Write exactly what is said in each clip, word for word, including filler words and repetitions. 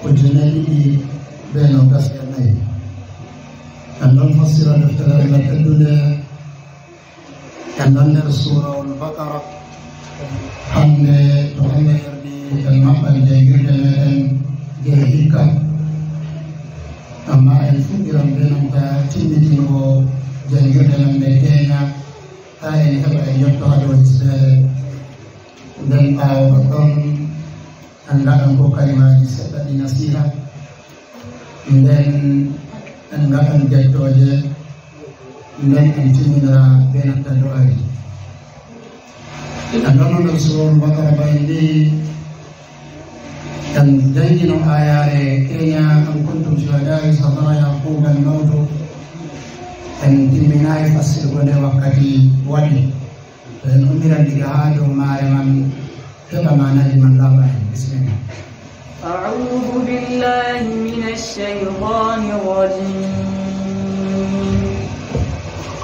Ujunnaji ɗiɗi be nogas e nayi. En ɗon fassira deftere Allah teddunde. En ɗon nder Suurawol Baqara. Hannde, to Allah yardi, en maɓɓan janngirde meɗen jey hikka. Amma en fuɗɗiran be nanta timmitingo janngirde men nde keenya, haa en heɓa en yotto haa dow hisbeere. Nden ɓaawo ɗon, en ngaɗan ko kalimaaji seɗɗa ɗi nasiha. Nden en ngaɗan jettooje, nden en timminira be nanta du'aaji. En ɗon nder Suurawol Baqara, ɓay ndi en janngino aayaare keenya, "Am kuntum shuhada'a iz hadara Yaquba al-mawtu." En timminaay fassirgo nde, wakkati waɗi. To en ummiran diga haa dow maare man, heɓa maanaaji man laaɓa en. Bismillah. أعوذ بالله من الشيطان الرجيم.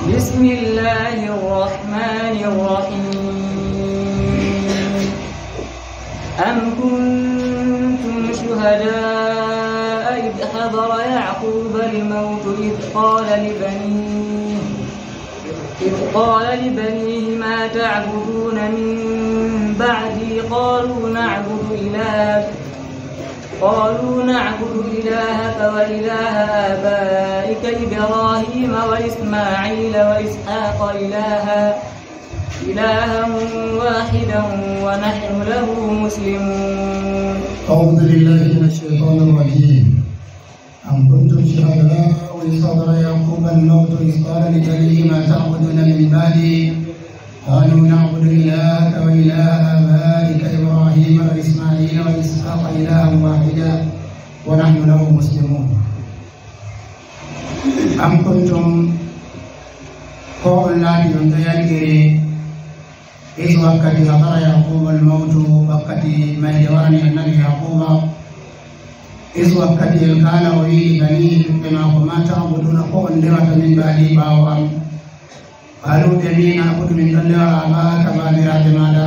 بسم الله الرحمن الرحيم. أم كنتم شهداء إذ حضر يعقوب الموت إذ قال لبنيه إذ قال لبنيه ما تعبدون من بعدي قالوا نعبد إلهك قالوا نعبد إلهك وإله آبائك إبراهيم وإسماعيل وإسحاق إلها إلها واحدا ونحن له مسلمون. أعوذ بالله من الشيطان الرجيم. أم كنتم شهداء إذ حضر يعقوب الموت إذ قال لبنيه ما تعبدون من بعدي قالوا نعبد إلهك وإله آبائك إبراهيم وإسماعيل وإسحاق إلها واحدا ونحن له مسلمون. أم كنتم, ko on laati on ɗo yaltiri, is wakkati hadara Yaquba al-mawtu, wakkati mayde warani annabi Yaquba, is wakkati el qala, o wi'i bani, ɓiɓɓe maako, ma ta'buduna, ko on ndewata min ba'di, ɓaawo am. Qalu, ɓe mbi'i, na'budu, min ɗon ndewa abaaka, baabiraaɓe maaɗa,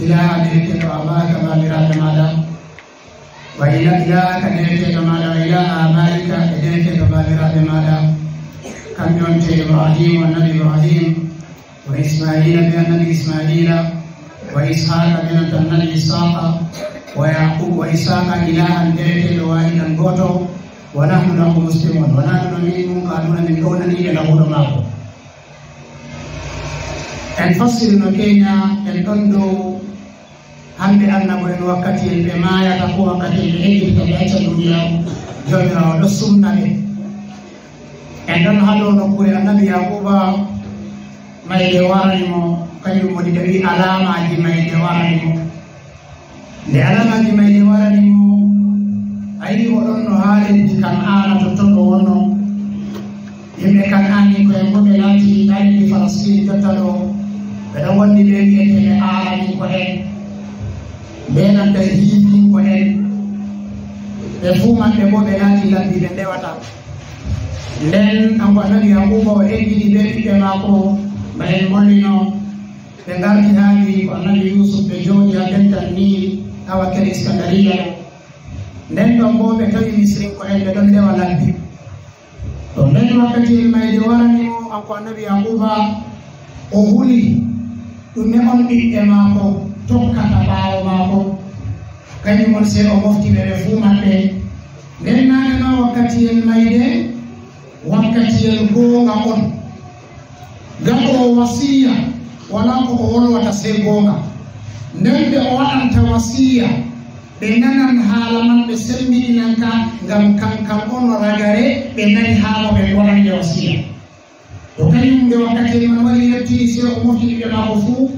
ilaha, derekeeɗo abaaka, baabiraaɓe maaɗa, wa ila-, ilahaka, derekeeɗo maaɗa, wa ilaha abaika, e derekeeɗo baabiraaɓe maaɗa, kamɓe on te Ibrahim, annabi Ibrahim, wa Ismaila, be annabi Ismaila, wa Ishaqa, be nanta annabi Ishaqa, wa Yaqub, wa Ishaqa ilahan, derekeeɗo waahidan gooto, wa nahnu lahu muslimun, wa nahnu min ɗum ka aduna min ɗownaniiɓe lahuɗo maako. En fassiri no keenya, en ɗon dow hannde annabo en wakkati en ɓe maayata, ko wakkati en ɓe heɓirta ɓe acca duniyaaru, Joomiraawo ɗo sumna ɓe. En ɗon haa dow nokkuure annabi Yaquba, mayde warani mo, kañum woni ɓe wi'i alaamaaji mayde warani mo. Nde alaamaaji mayde warani mo, a yi'i o ɗon no haa leddi Kan'aana, totton o wonno. Yimɓe Kan'aaninkooɓe en boo ɓe laati haa leddi Falastiin jotta ɗo, ɓe ɗon wondi bee wi'eteeɓe Aaraminkooɓe en, bee nanta Hiivinkooɓe en. Ɓe fuu maɓɓe boo ɓe laati labbi ɓe ndewata. Nden kanko annabi Yaquuba o eggini bee ɓiɓɓe maako, ba en mollino. Ɓe ngarti haa ɓiyiiko annabi Yuusuf, ɓe jooɗi haa dental Niil, haa wakkere Iskandariya. Nden ɗon boo ɓe tawi Misrinko'en ɓe ɗon ndewa labbi. To nden wakkati en mayde warani mo, kanko annabi Yaquuba, o huli ɗume on ɓiɓɓe maako tokkata ɓaawo maako. Kañum on sey o mofti ɓe ɓe fuu maɓɓe. Nden naane ma wakkati en mayde, wakkatiyel goonga on. Gaɗoowo wasiya, walaa ko o wolwata sey goonga. Nden ɓe o waɗanta wasiya, ɓe nanan haala man, ɓe sembiɗinan ka, ngam kan kan on ragare ɓe nani haala ɓe waɗande wasiya. To kañum nde wakkatiyel man wari, yotti sey o mofti ɓiɓɓe maako fuu.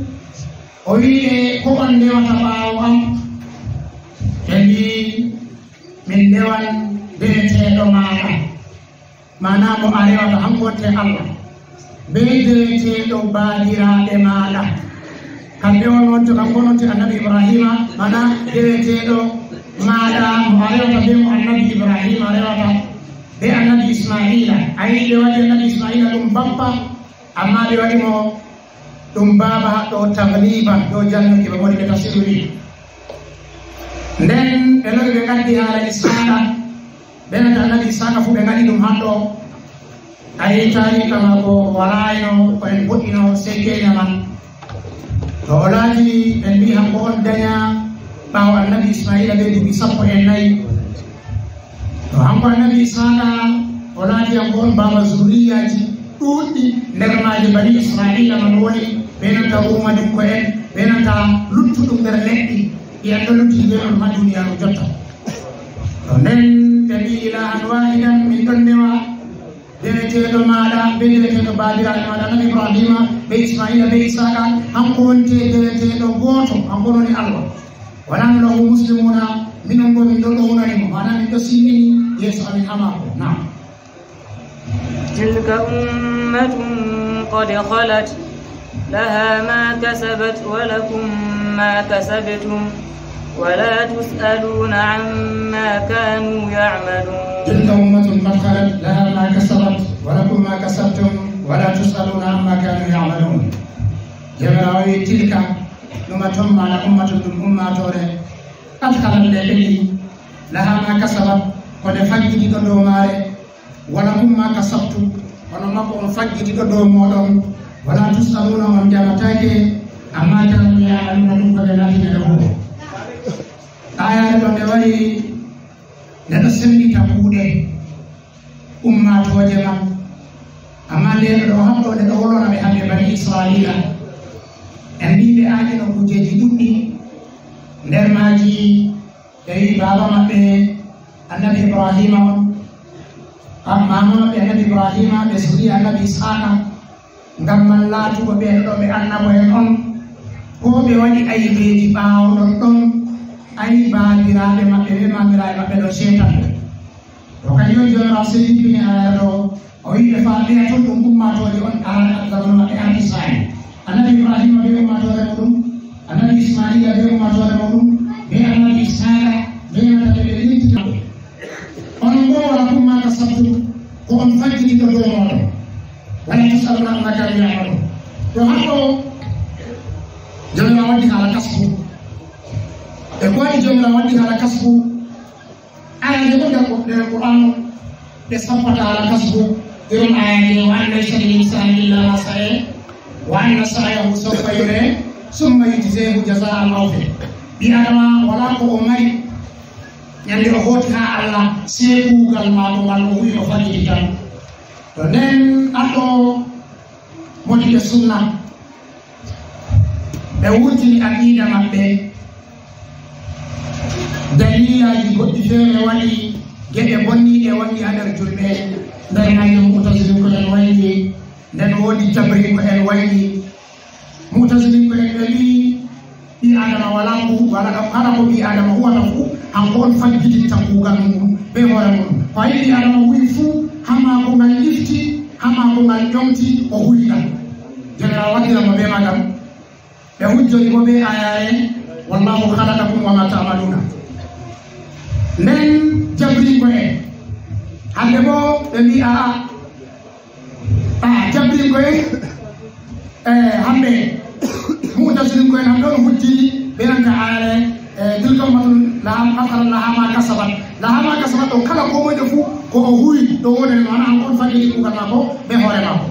O wi'i ɓe, ko on ndewata ɓaawo am? Ɓe mbi'i, min ndewan deweteeɗo maaɗa. Maanaa mo a rewata, hanko wonte Allah, bee deweteeɗo baabiraaɓe maaɗa. Kamɓe on wonte, kanko wonte annabi Ibrahiima, maanaa deweteeɗo maaɗa mo a rewata bee mo annabi Ibrahiima rewata, bee annabi Ismaa'iila. A yi'i ɓe waɗi annabi Ismaa'iila ɗum bappa, ammaa ɓe waɗi mo ɗum baaba ɗo tagliiban, ɗo jannuki, ɓe woni ɓe tafsiru wi'i. Nden ɓe lori ɓe ngaddi haala Isaaqa, ɓe nata Annabi Isaaqa fu ɓe ngaɗi ɗum haɗɗo. A yi taariika maako waraayno ko en woɗɗino sey keenya man. To o laati ɓe mbi hanko on daña ɓaawo Annabi Ismaa'iila ɓe duuɓi sappo e nayi. To hanko Annabi Isaaqa o laati hanko on baaba zurriyaaji ɗuuɗɗi nder maaji bani Ismaa'iila man woni ɓe nanta ruumadinko en, ɓe nanta luttuɗum nder leɗɗi, ɗi en ɗo lutti be on haa duniyaaru jotta. To nden ɓe mbi ilaahan waahidan, min ɗon ndewa deweteeɗo maaɗa, be deweteeɗo baabiraaɓe maaɗa, Annabi Ibraahiima, be Ismaa'iila, be Isaaqa, hanko wonte deweteeɗo gooto, hanko woni Allah. Wa nahnu lahu muslimuuna, minon bo min ɗo ɗownani mo, maana min ɗo silmini yeeso amin haa maako. Naam. تلك أمة قد خلت لها ما كسبت ولكم ما كسبتم ولا تسألون عما كانوا يعملون. تلك أمة قد خلت لها ما كسبت ولكم ما كسبتم ولا تسألون عما كانوا يعملون. Jawmiraawo wi'i tilka, ɗum a ton maana ummatun, ɗum ummaatoore, qad khalat, nde ɓenni, laha ma kasabat, ko nde faggidiɗo dow maare, walakum ma kasabtum, onon ma ko on faggidiɗo dow mooɗon, wala tusaluna, on janataake, amma kanu ya'maluna, ɗum ko ɓe naatini ɓe huuwo. Aayaare ɗo nde wari, nde ɗo sendita kuuɗe ummaatooje man. Amma ndee ɗo haɗɗo nde ɗo wolwana ɓe hannde bani Israa'iila. En mbii ɓe aadino kuujeeji ɗuɗɗi, nder maaji ɓe wi'i baaba maɓɓe Annabi Ibraahiima on, maama maɓɓe Annabi Ibraahiima, ɓe zuriya Annabi Isaaqa, ngam man laatugo ɓeen ɗo ɓe annabo'en on, koo ɓe waɗi aybeeji ɓaawo ɗon ɗon, ay baabiraaɓe maɓɓe bee maamiraaɓe maɓɓe ɗon ceetan ɓe. To kadi on Joomiraawo sey jippini aayaare ɗo, o wi'i ɓe faa ɓeya ton ɗum ummaatooje on arana zamanu maɓɓe arti saare. Annabi Ibraahiima bee ummaatoore muuɗum, Annabi Ismaa'iila bee ummaatoore muuɗum, bee Annabi Isaaqa, bee nanta ɓe ɓe limtita ɓe. Onon boo wala kum maa kasabtum, ko on faggidiɗo dow mooɗon. Wala tus'aluna amma kanu ya'malun. To haɗɗo Joomiraawo waddi haala kasbu. E ko waɗi Joomiraawo waddi haala kasbu? Ayaaje ɗuuɗɗe nder Qur'aanu ɗe sappata haala kasbu, irin ayaaje, "Wa an laysa lil insaani illa ma sa'a, wa anna sa'yahu sawfa yura, summa yujzaahu jazaa'an awfa." Ɓii Aadama walaa ko o mari ñande o hooti haa Allah, sey kuugal maako ngal o huwi o faggiti tan. To nden aɗo modi ɓe sunna, ɓe wurtini aqiida maɓɓe. Dalilaaji goɗɗi feere waɗi geɗe bonniiɗe wonɗi haa nder julɓe. Nder maaje Mu'tazilinko'en wayli, nden woodi Jabrinkoo'en wayli. Mu'tazilinko'en ɓe mbii, ɓii Aadama walaa ku-, walaa, kala ko ɓii Aadama huwata fuu, hanko on faggititta kuugal mum bee hoore mum. Ko a yi'i ɓii Aadama huwi fuu, haa maako ngal ifti, haa maako ngal ƴoŋti, o huwi ngal. Joomiraawo waddira mo bee maagal. Ɓe hujjori mo bee aayaare, "Wallahu khalaqakum wa ma ta'maluna." Nden Jabrinkoo'en, hannde boo ɓe mbii, "A'a, a'a, Jabrinkoo'en, eh, hannde, Mu'tazilinko'en hannde on hujjiri bee nanta aayaare, eh, tilka ummatun laha, qad khalat laha ma kasabat." Laha ma kasabat ɗo kala koo moy ɗo fuu ko o huwi ɗo wonani mo, maana hanko on faggiti kuugal maako bee hoore maako.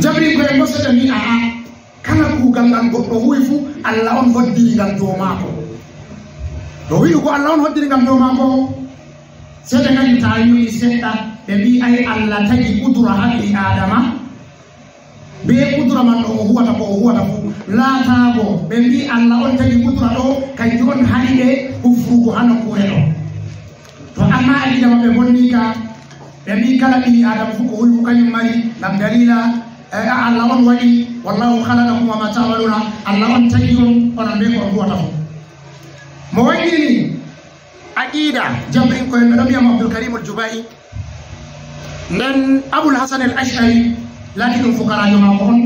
Jabrinkoo'en boo sey ɓe mbii, "A'a, kala kuugal ngal goɗɗo huwi fuu, Allah on hoddiri ngal dow maako." To wi'i ko Allah on hoddiri ngal dow maako, sey ɓe ngaɗi taawili seɗɗa, ɓe mbii, "Ay, Allah tagi kudura haa ɓii Aadama, bee kudura man ɗo o huwata ko o huwata fuu." Laataago, ɓe mbii, Allah on tagi kudura ɗo, kanjum on haɗi ɓe hufrugo haa nokkuure ɗo. To amma aqiida maɓɓe bonni ka, ɓe mbii kala ɓii Aadama fuu ko huwi fuu kanjum mari, ngam daliila, eh, Allah on waɗi, "Wallahu khalaqakum wa ma ta'maluna," Allah on tagi on, onon bee ko on huwata fuu. Mo wayɗini aqiida Jabrinkoo'en, ɓe ɗon mbi'a mo Abdul Karim al-Juba'i. Nden Abul Hasan al-Ash'ari laati ɗum fukaraajo maako on.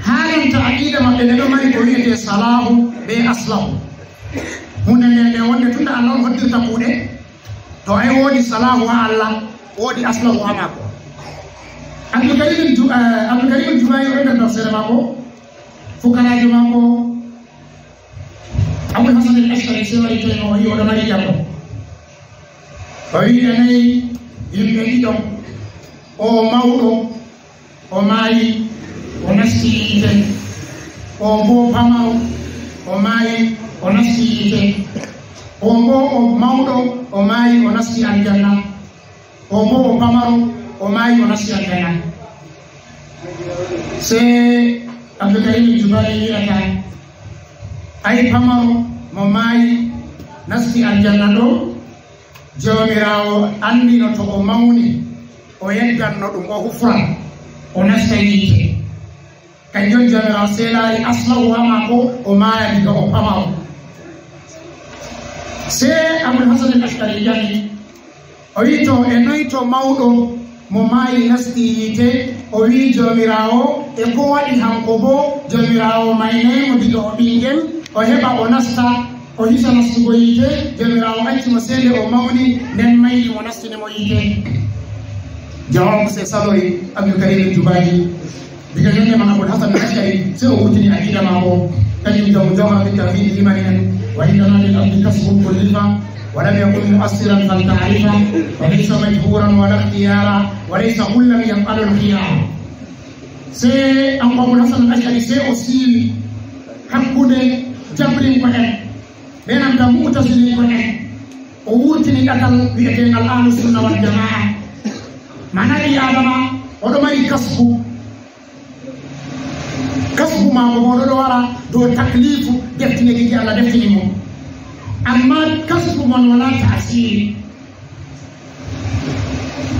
Haa jonta aqiida maɓɓe nde ɗon mari ko wi'etee salaahu bee aslahu. Huunde nde, nde wonde tunda Allah on hoddirta kuuɗe, to ay woodi salaahu haa Allah, woodi aslahu haa maako. Abdul Karim al-Ju-, eh, Abdul Karim al-Juba'i o ɗon nder tafsiire maako, fukaraajo maako, Abu Hasan al-Ash'ari, sewari tawi o wi oɗo mari jabbo. O wi e nayi yimɓe ɗiɗo, o mawɗo, o maayi, o nasti yiite. O bo pamaro, o maayi, o nasti yiite. O bo o mawɗo, o maayi, o nasti aljanna. O bo o pamaro, o maayi, o nasti aljanna. Se Abdul Karim Jubari wi'ata, ay pamaro mo maayi nasti aljanna ɗo, Joomiraawo anndino to o mawni, o yeddanno ɗum, o hufran, o nasta yiite. Kanjum Joomiraawo seelaari aslahu haa maako, o maaya diga o pamaro. Se Abul Hasan al Ash'ari ƴami, o wi, to e noy to mawɗo mo maayi nasti yiite? O wi, Joomiraawo, e ko waɗi hanko bo Joomiraawo maynay mo diga o ɓingel, o heɓa o nasta, o hisa nastugo yiite? Joomiraawo acci mo seede o mawni, nden mayni mo nastini mo yiite. Jawaabu se saloyi Abdul Karim Jubaji. Diga ñande man Abul Hasan Ash'ari, se o wurtini aqida maako, kanjum jamu jawhar fi tawhid imani en, wa indana lil abdi kasbun kullifa, wa lam yakun mu'assiran fal ta'rifa, wa laysa majburan wa la ikhtiyara, wa laysa kullan yaf'alul khiyara. Se an Abul Hasan Ash'ari, se o siiwi hakkunde jabrinko en, ɓe nanta mu'tazilinko en, o wurtini ɗatal wi'eteengal Ahlus Sunna wal Jamaa. Mana ɓii Adama, oɗo mari kasbu. Kasbu maako bo ɗo wara dow taklifu, deftineki ki Allah deftini mo. Amma kasbu man wala ta'asiri.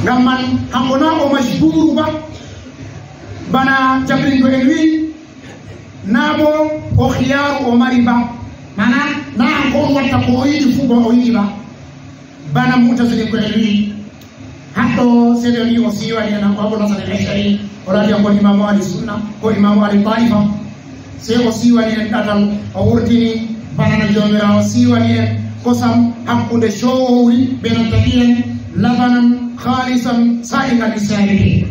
Ngam man, hanko na o majburu ba, bana jabrinko en wi'i, na bo o khiyaru o mari ba. Mana, na hanko on watta ko o yiɗi fu ba o yiɗi ba. Bana mu'tazilinko en wi'i. Haɗɗo seeɗa wi'i o siiwani en hanko Abul Hasan al Ash'ari, o laati hanko on imamu ahli sunna, ko imamu ahli ta'ifa. Se o siiwani en ɗatal, o wurtini bana no Joomiraawo siiwani en kosam hakkunde cowowri be nanta ƴi'e, labanan khalisan sa'igan lisharibin.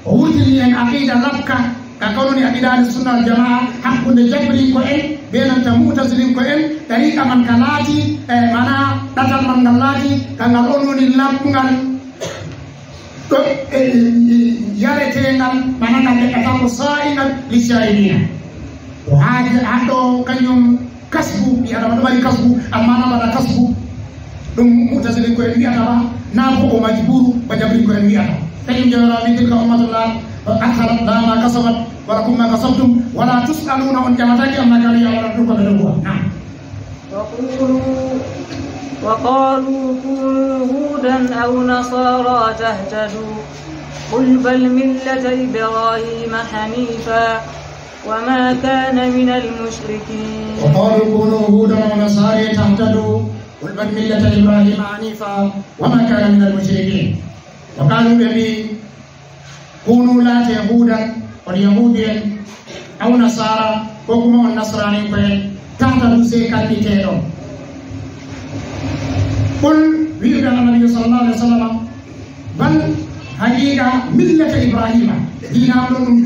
O wurtini en aqida lakka, ka kanoni aqida ahli sunna wal jamaa, hakkunde jabrinko en be nanta mu'tazilinko en, tariqa man ka laati, e mana ɗatal man ngal laati, ka ngal on woni laɓngal. Ɗo, e, e, yareteengal, mana ngal heɓataako saa'igan lisharibina. O haaji haa ɗo, kanjum kasbu, ɓii Adama ɗo mari kasbu, amma na bana kasbu ɗum mu'tazilinko en wi'ata ba, na bo o majburu ba jabrinko en wi'ata. Kanjum Jawmiraawo wi, tilka ummatun qad khalat laha ma kasabat wa lakum ma kasabtum wa la tus'aluna, on ƴamataake amma kanu ya'malun, ɗum ko ɓe ɗo huwa. Naam. وقولوا، وقالوا كونوا هودا أو نصارى تهتدوا، قل بل ملة إبراهيم حنيفا وما كان من المشركين. وقالوا كونوا هودا أو نصارى تهتدوا، قل بل ملة إبراهيم حنيفا وما كان من المشركين. وقالوا، ɓe mbi, kunu, laate, huudan, on yahuudu en, aw nasaara, ko kuma on nasraaniiko en, tahtadu, sey kalliteeɗon. Qul, wi'u ɓe, Annabi sallallahu alaihi wasallam, bal, haqiiqa, millata Ibrahima, diina am ɗo ɗum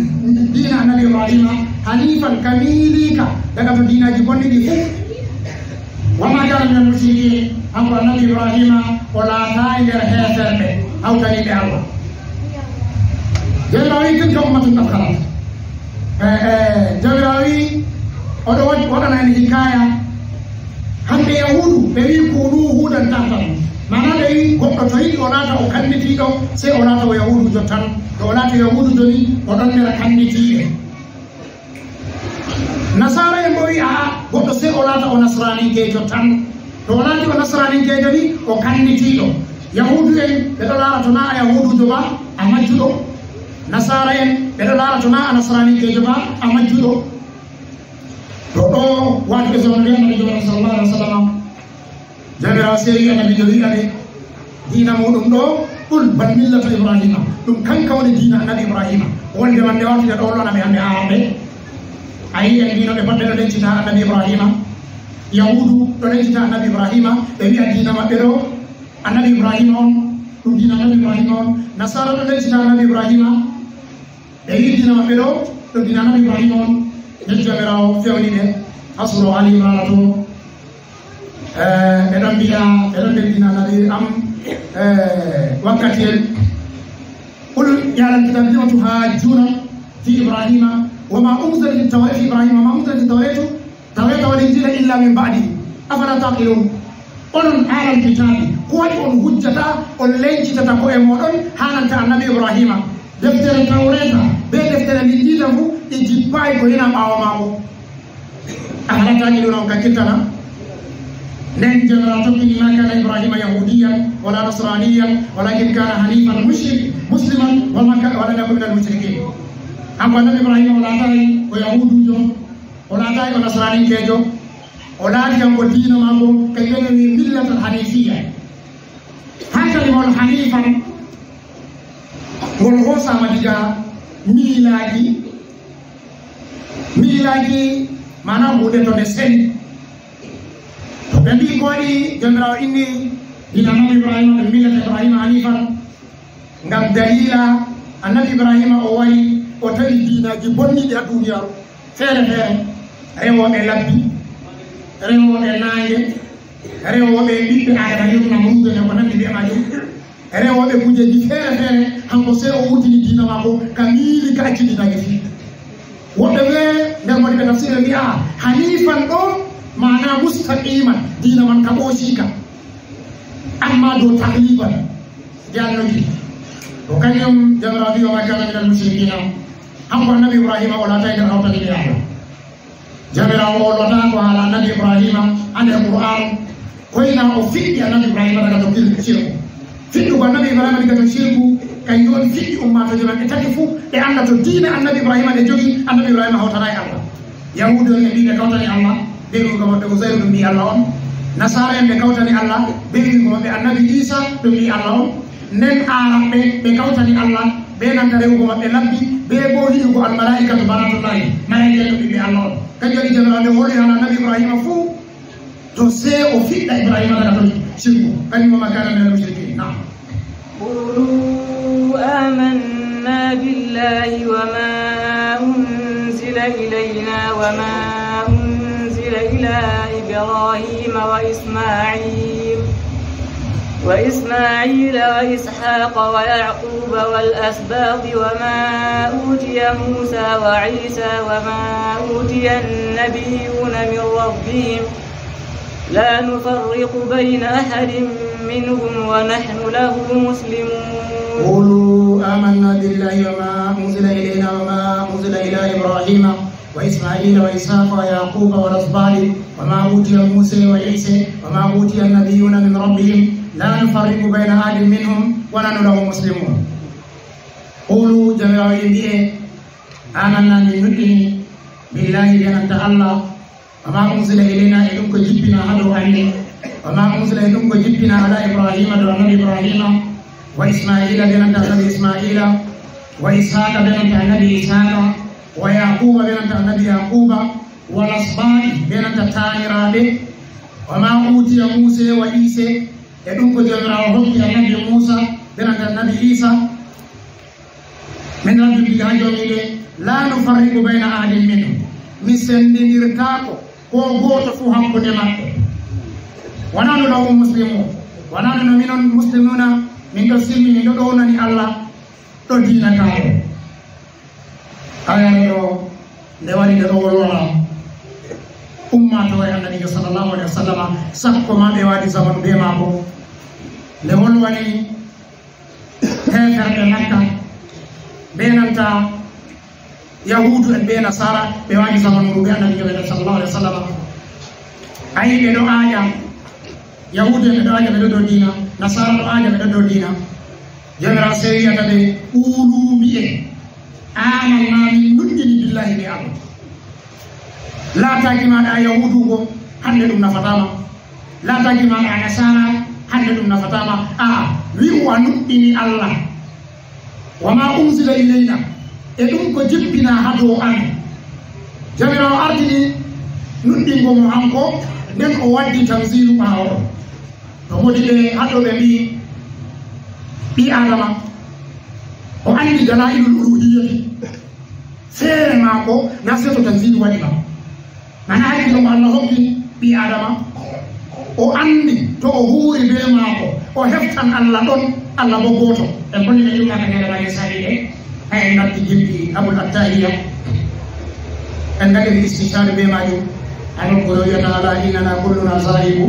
diina Annabi Ibrahima, hanifan, ka miiliika daga to diinaaji bonɗi ɗi fof. Wa ma kana minal mushrikin, hanko Annabi Ibrahima o laataay nder heeferɓe hawtaniiɓe Allah. Jawmiraawo wi, tilka ummatun qad khalat. E, e, Jawmiraawo wi, oɗo wa-, waɗana en hikaya. Hande Yahuudu, ɓe wi, kunu huudan tahtadu. Maana ɓe wi, goɗɗo to yiɗi o laata o kannitiiɗo, sey o laata o Yahuudujo tan. To o laati Yahuudujo ni, o ɗon nder kannitiiɓe. Nasaara en bo wi, a'a, goɗɗo sey o laata o nasraninkeejo tan. To o laati o nasraninkeejo ni, o kannitiiɗo. Yahuudu en, ɓe ɗo laara to naa a Yahuudujo ba, a majjuɗo. Nasaara en, ɓe ɗo laara to naa a nasraninkeejo ba, a majjuɗo. To ɗo waati ɓe zamanu Annabi sallallahu alaihi wasallam. Jawmiraawo sey wi'i Annabiijo, wi'a ɓe, diina muuɗum ɗo, qul bal millata Ibrahima, ɗum kanka woni diina Annabi Ibrahima. Wonde man nde warti nde ɗo lona ɓe hande aramɓe. A yi'i en diina ɓe baɗɓe ɗo lencita Annabi Ibrahima. Yahuudu ɗo lencita Annabi Ibrahima, ɓe wi'a diina maɓɓe ɗo Annabi Ibrahima on, ɗum diina Annabi Ibrahima on. Nasaara ɗo lencita Annabi Ibrahima, ɓe wi'i diina maɓɓe ɗo, ɗum diina Annabi Ibrahima on. Nden Jawmiraawo fewni ɓe haa suura Ali Imrana to. Eh, ɓe ɗon mbiya, ɓe ɗon ndeddina nabi am, eh, wakkati en. Qul ya ahlal kitabi lima tuhajjuna fi Ibrahima wa ma unzilat at-tawratu, fi Ibrahima wa ma unzilat at-tawratu, tawrata wal injila illa min ba'di. Afala taqilun? Onon ahlal kitabi, ko waɗi on hujjata, on lencitata ko'e moɗon hananta annabi Ibrahima? Deftere Tawreeta be deftere Linjiila fu ɗi jippaay ko yina ɓaawo maako. Afala taqiluna, on kakkiltana? Nden Joomiraaɗo tokkini, "Ma kana Ibrahima yahudiyan wala nasraniyan, walakin kana hanifan mushrik-, musliman wa ma ka-, wa lam yakun minal mushrikin." Kanko annabi Ibrahima o laataay ko yahuudujo, o laataay ko nasraninkeejo, o laati kanko diina maako, kanko woni millatal hanifiya. Hankali hol hanifan, ngol hoosaama diga miilaaki. Miilaaki maana huunde to nde seni. To ɓe mbii ko waɗi Joomiraaɗo inni diina annabi Ibrahima, ɓe millata Ibrahima hanifan, ngam daliila annabi Ibrahima o wari, o tawi diinaaji bonniiɗi haa duuniyaaru feere feere, rewooɓe labbi, rewooɓe naange, rewooɓe ɓiɓɓe Aadama, yurna Namruuda e ko nanndi bee maajum. Rewooɓe kujeeji feere feere, hanko sey o wurtini diina maako ka miili ka acci diinaaji fii. Woɓɓe ɓe nder moni ɓe tafsir ɓe mbi'a hanifan ɗo maana mustaqiman, diina man ka ɓoosiika. Amma dow takliban, jannoji. To kanjum Joomiraaɗo wi'i, "Wa ma kana minal mushrikina." Hanko annabi Ibrahima o laataay nder hawtaniiɓe Allah. Joomiraaɗo o hollata ko haala annabi Ibrahima haa nder Qur'aan, ko ina o fiɗɗi annabi Ibrahima daga to kil-, shirku. Fiɗɗugo annabi Ibrahima daga to shirku, kanjum on fiɗɗi ummaatooje maɓɓe tati fuu, ɓe annda to diina annabi Ibrahima ɓe jogi, annabi Ibrahima hawtanaay Allah. Yahuudu en ɓe mbii ɓe kawtani Allah, ɓe wi'ugo maɓɓe Uzayru ɗum ɓii Allah on. Nasaara en ɓe kawtani Allah, ɓe wi'ugo maɓɓe annabi Iisa ɗum ɓii Allah on. Nden Aarabɓe ɓe kawtani Allah, be nanta rewugo maɓɓe labbi, be bo wi'ugo almalaa'ikatu banatullahi, malaa'ika en ɗum ɓiɓɓe Allah on. Kanjum waɗi Joomiraaɗo nde o holi haala annabi Ibrahima fuu, to sey o fiɗɗa Ibrahima daga ton shirku. Kanjum wa ma kana minal mushrikin. Naam. قولوا آمنا بالله وما أنزل إلينا وما أنزل إلى إبراهيم وإسماعيل، وإسماعيل وإسحاق ويعقوب والأسباط وما أوتي موسى وعيسى وما أوتي النبيون من ربهم، لا نفرق بين أحد منهم ونحن له مسلمون. قولوا آمنا بالله وما أنزل إلينا وما أنزل إلى إبراهيم وإسماعيل وإسحاق ويعقوب والأسباط وما أوتي موسى وعيسى وما أوتي النبيون من ربهم، لا نفرق بين أحد منهم ونحن له مسلمون. قولوا، Joomiraaɗo wi'i, mbi'e, آمنا, min nuɗɗini, بالله, be nanta Allah, وما أنزل إلينا, e ɗum ko jippinaa haa dow amin. وما أنزل, e ɗum ko jippinaa على إبراهيم, dow annabi Ibrahima. وإسماعيل, be nanta annabi Ismaa'ila. وإسحاق, be nanta annabi Isaaqa. ويعقوب, be nanta annabi Yaquuba. والأسباط, be nanta taaniraaɓe. وما أوتي موسى وعيسى, e ɗum ko Joomiraaɗo hokki annabi Muusa, be nanta annabi Iisa. من ربهم, diga haa Joomiiɓe. لا نفرق بين أحد منهم. Mi senndindirtaako koo gooto fuu hakkunde maɓɓe. ونحن له مسلمون. ونحن, no minon, مسلمون, min ɗo silmi, min ɗo ɗownani Allah, ɗo diina kawo. Aya ɗo, nde wari nde ɗo wolwala ummaatore Annabiijo sallallahu alayhi wa sallam, sakko ma ɓe waɗi zamanu bee maako. Nde wolwani heeferɓe Makka, be nanta Yahuudu en be Nasaara, ɓe waɗi zamanu ndu be Annabiijo meɗen sallallahu alayhi wa sallam. Ayi, ɓe ɗo aaƴa, Yahuudu en ɓe ɗo aaƴa ɓe ɗo dow diina, Nasaara ɗo aaƴa ɓe ɗo dow diina. Joomiraaɗo sey wi'ata ɓe, "Quulu, mbi'e, aamannaa, min nuɗɗini billaahi, bee Allah." Laataaki maaɗa a Yahuuduujo, hannde ɗum nafataa ma. Laataaki maaɗa a Nasaara, hannde ɗum nafataa ma. Aa, wi'u a nuɗɗini Allah. Wa maa unzila ilayna, e ɗum ko jippinaa haa dow amin. Joomiraaɗo ardini nuɗɗingo mo hanko, nden o waddi tanziilu ɓaawo ɗo. To woodi ɓe haɗɗo ɓe mbi'i, ɓii Aadama, o anndi dalaa'ilul uluhiyyati. Feere maako, na sey to tanziilu waɗi ba. Mana hakkilo mo Allah hokki ɓii Aadama. O anndi to o huuri bee maako, o heftan Allah ɗon, Allah boo gooto. En bonni ɓe ɗum haka ñande mari sali ɗe, hay en natti jimɗi Abul Attahiya. En ngaɗiri istishhadu bee maajum. Haa nokkuure o wiyata, "Alaa innanaa kullunaa zaa'iqu,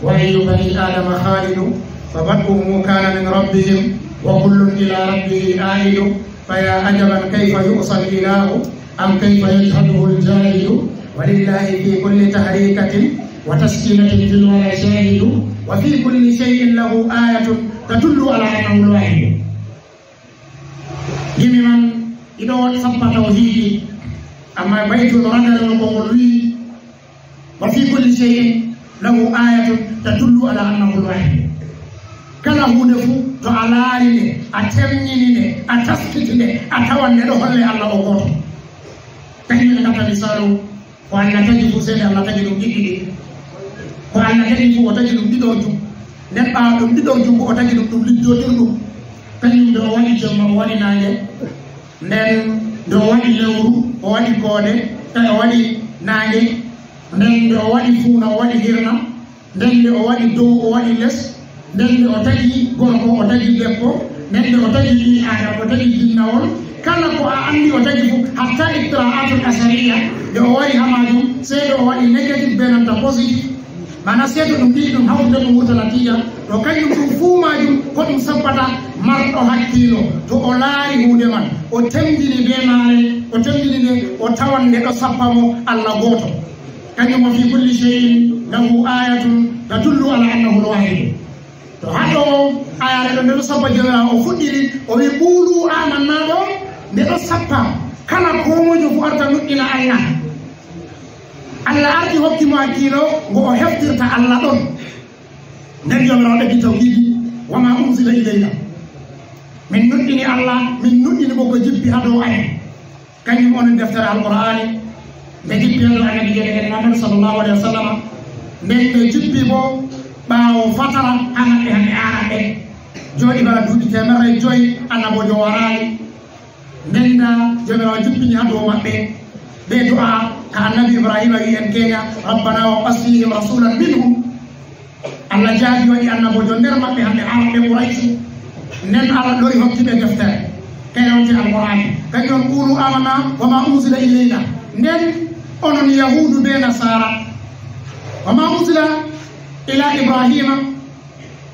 wa ayyu banii Aadama khaalidu, fa bad'uhum kaana min rabbihim, wa kullun ilaa rabbihi aa'idu." Fa yaa ajaban kayfa yu'sal ilaahu am kayfa yajhaduhu al-jaahilu, wa lillahi fi kulli tahrikatin wa taskinatin fil wara shaahidu, wa fi kulli shay'in lahu ayatun tadullu ala annahu al-wahidu. Gimi man iɗo sappa tawhiidi, amma baytu no ragare no ko ngol wi'i, "Wa fi kulli shay'in lahu ayatun tadullu ala annahu al-wahid." Kala huunde fuu, to a laari nde, a temñini nde, a taskiti nde, a tawan nde ɗo holle Allah o gooto. Kañum en ngatta misaalu, ko Allah tagi fuu, sey nde Allah tagi ɗum ɗiɗɗi ɗi. Ko Allah tagi fuu, o tagi ɗum ɗiɗorjum. Nden ɓaawo ɗum ɗiɗorjum, ko o tagi ɗum, ɗum liggodiiɗum. Kañum nde o waɗi jemma, o waɗi naange. Nden nde o waɗi lewru, o waɗi koode, e o waɗi naange. Nden nde o waɗi fuuna, o waɗi hirna. Nden nde o waɗi dow, o waɗi les. Nden nde o tagi gorko, o tagi debbo. Nden nde o tagi ɓii Aadama, o tagi ginnawol. Kala ko a anndi o tagi fuu, hatta ittira'atul ashariya, nde o wari haa maajum, sey nde o waɗi negative bee nanta positive. Maana seeto ɗum ɗiɗi ɗum hawtude ɗum wurta natiija, to kañum ɗum fuu maajum ko ɗum sappata marɗo hakkiilo. To o laari huunde man, o temmbini bee maare, o temmbini nde, o tawan nde ɗo sappa mo Allah gooto. Kañum o fi kulli shay'in lahu ayatun tadullu ala annahu al-wahid. To haɗo ayaare ɗo nde ɗo sappa Joomiraawo o fuɗɗiri, o wi, "Quulu amanna" ɗo, nde ɗo sappa. Kala koomojo fu arta nuɗɗina Allah. Allah arti hokki mo hakkiilo ngo o heftirta Allah ɗon. Nden Joomiraawo ɓeddi tawhiidi, "Wa ma unzila ilayna." Min nuɗɗini Allah, min nuɗɗini mo ko jippi haa dow amin. Kañum woni deftere Alqur'aani, nde jippi haa dow Annabi Joomiraaɗo Muhammad sallallahu alaihi wasallam. Nden nde jippi bo ɓaawo fatara haa maɓɓe hande aaraɓe. Jooɗi bana duuɓi teemerre e joyi Annaboojo waraali. Nden nda Joomiraawo jippini haa dow maɓɓe bee du'a ka Annabi Ibrahima wi'i en keenya, "Rabbana wab'ath fihim rasulan minhum." Allah jaabi waɗi Annaboojo nder maɓɓe hande aaraɓe Quraysh. Nden Allah lori hokki ɓe deftere. Kay on te Alqur'aani. Kañum on, "Quulu amanna wa ma unzila ilayna." Nden onon Yahuudu bee Nasaara. "Wa ma unzila ila Ibrahima."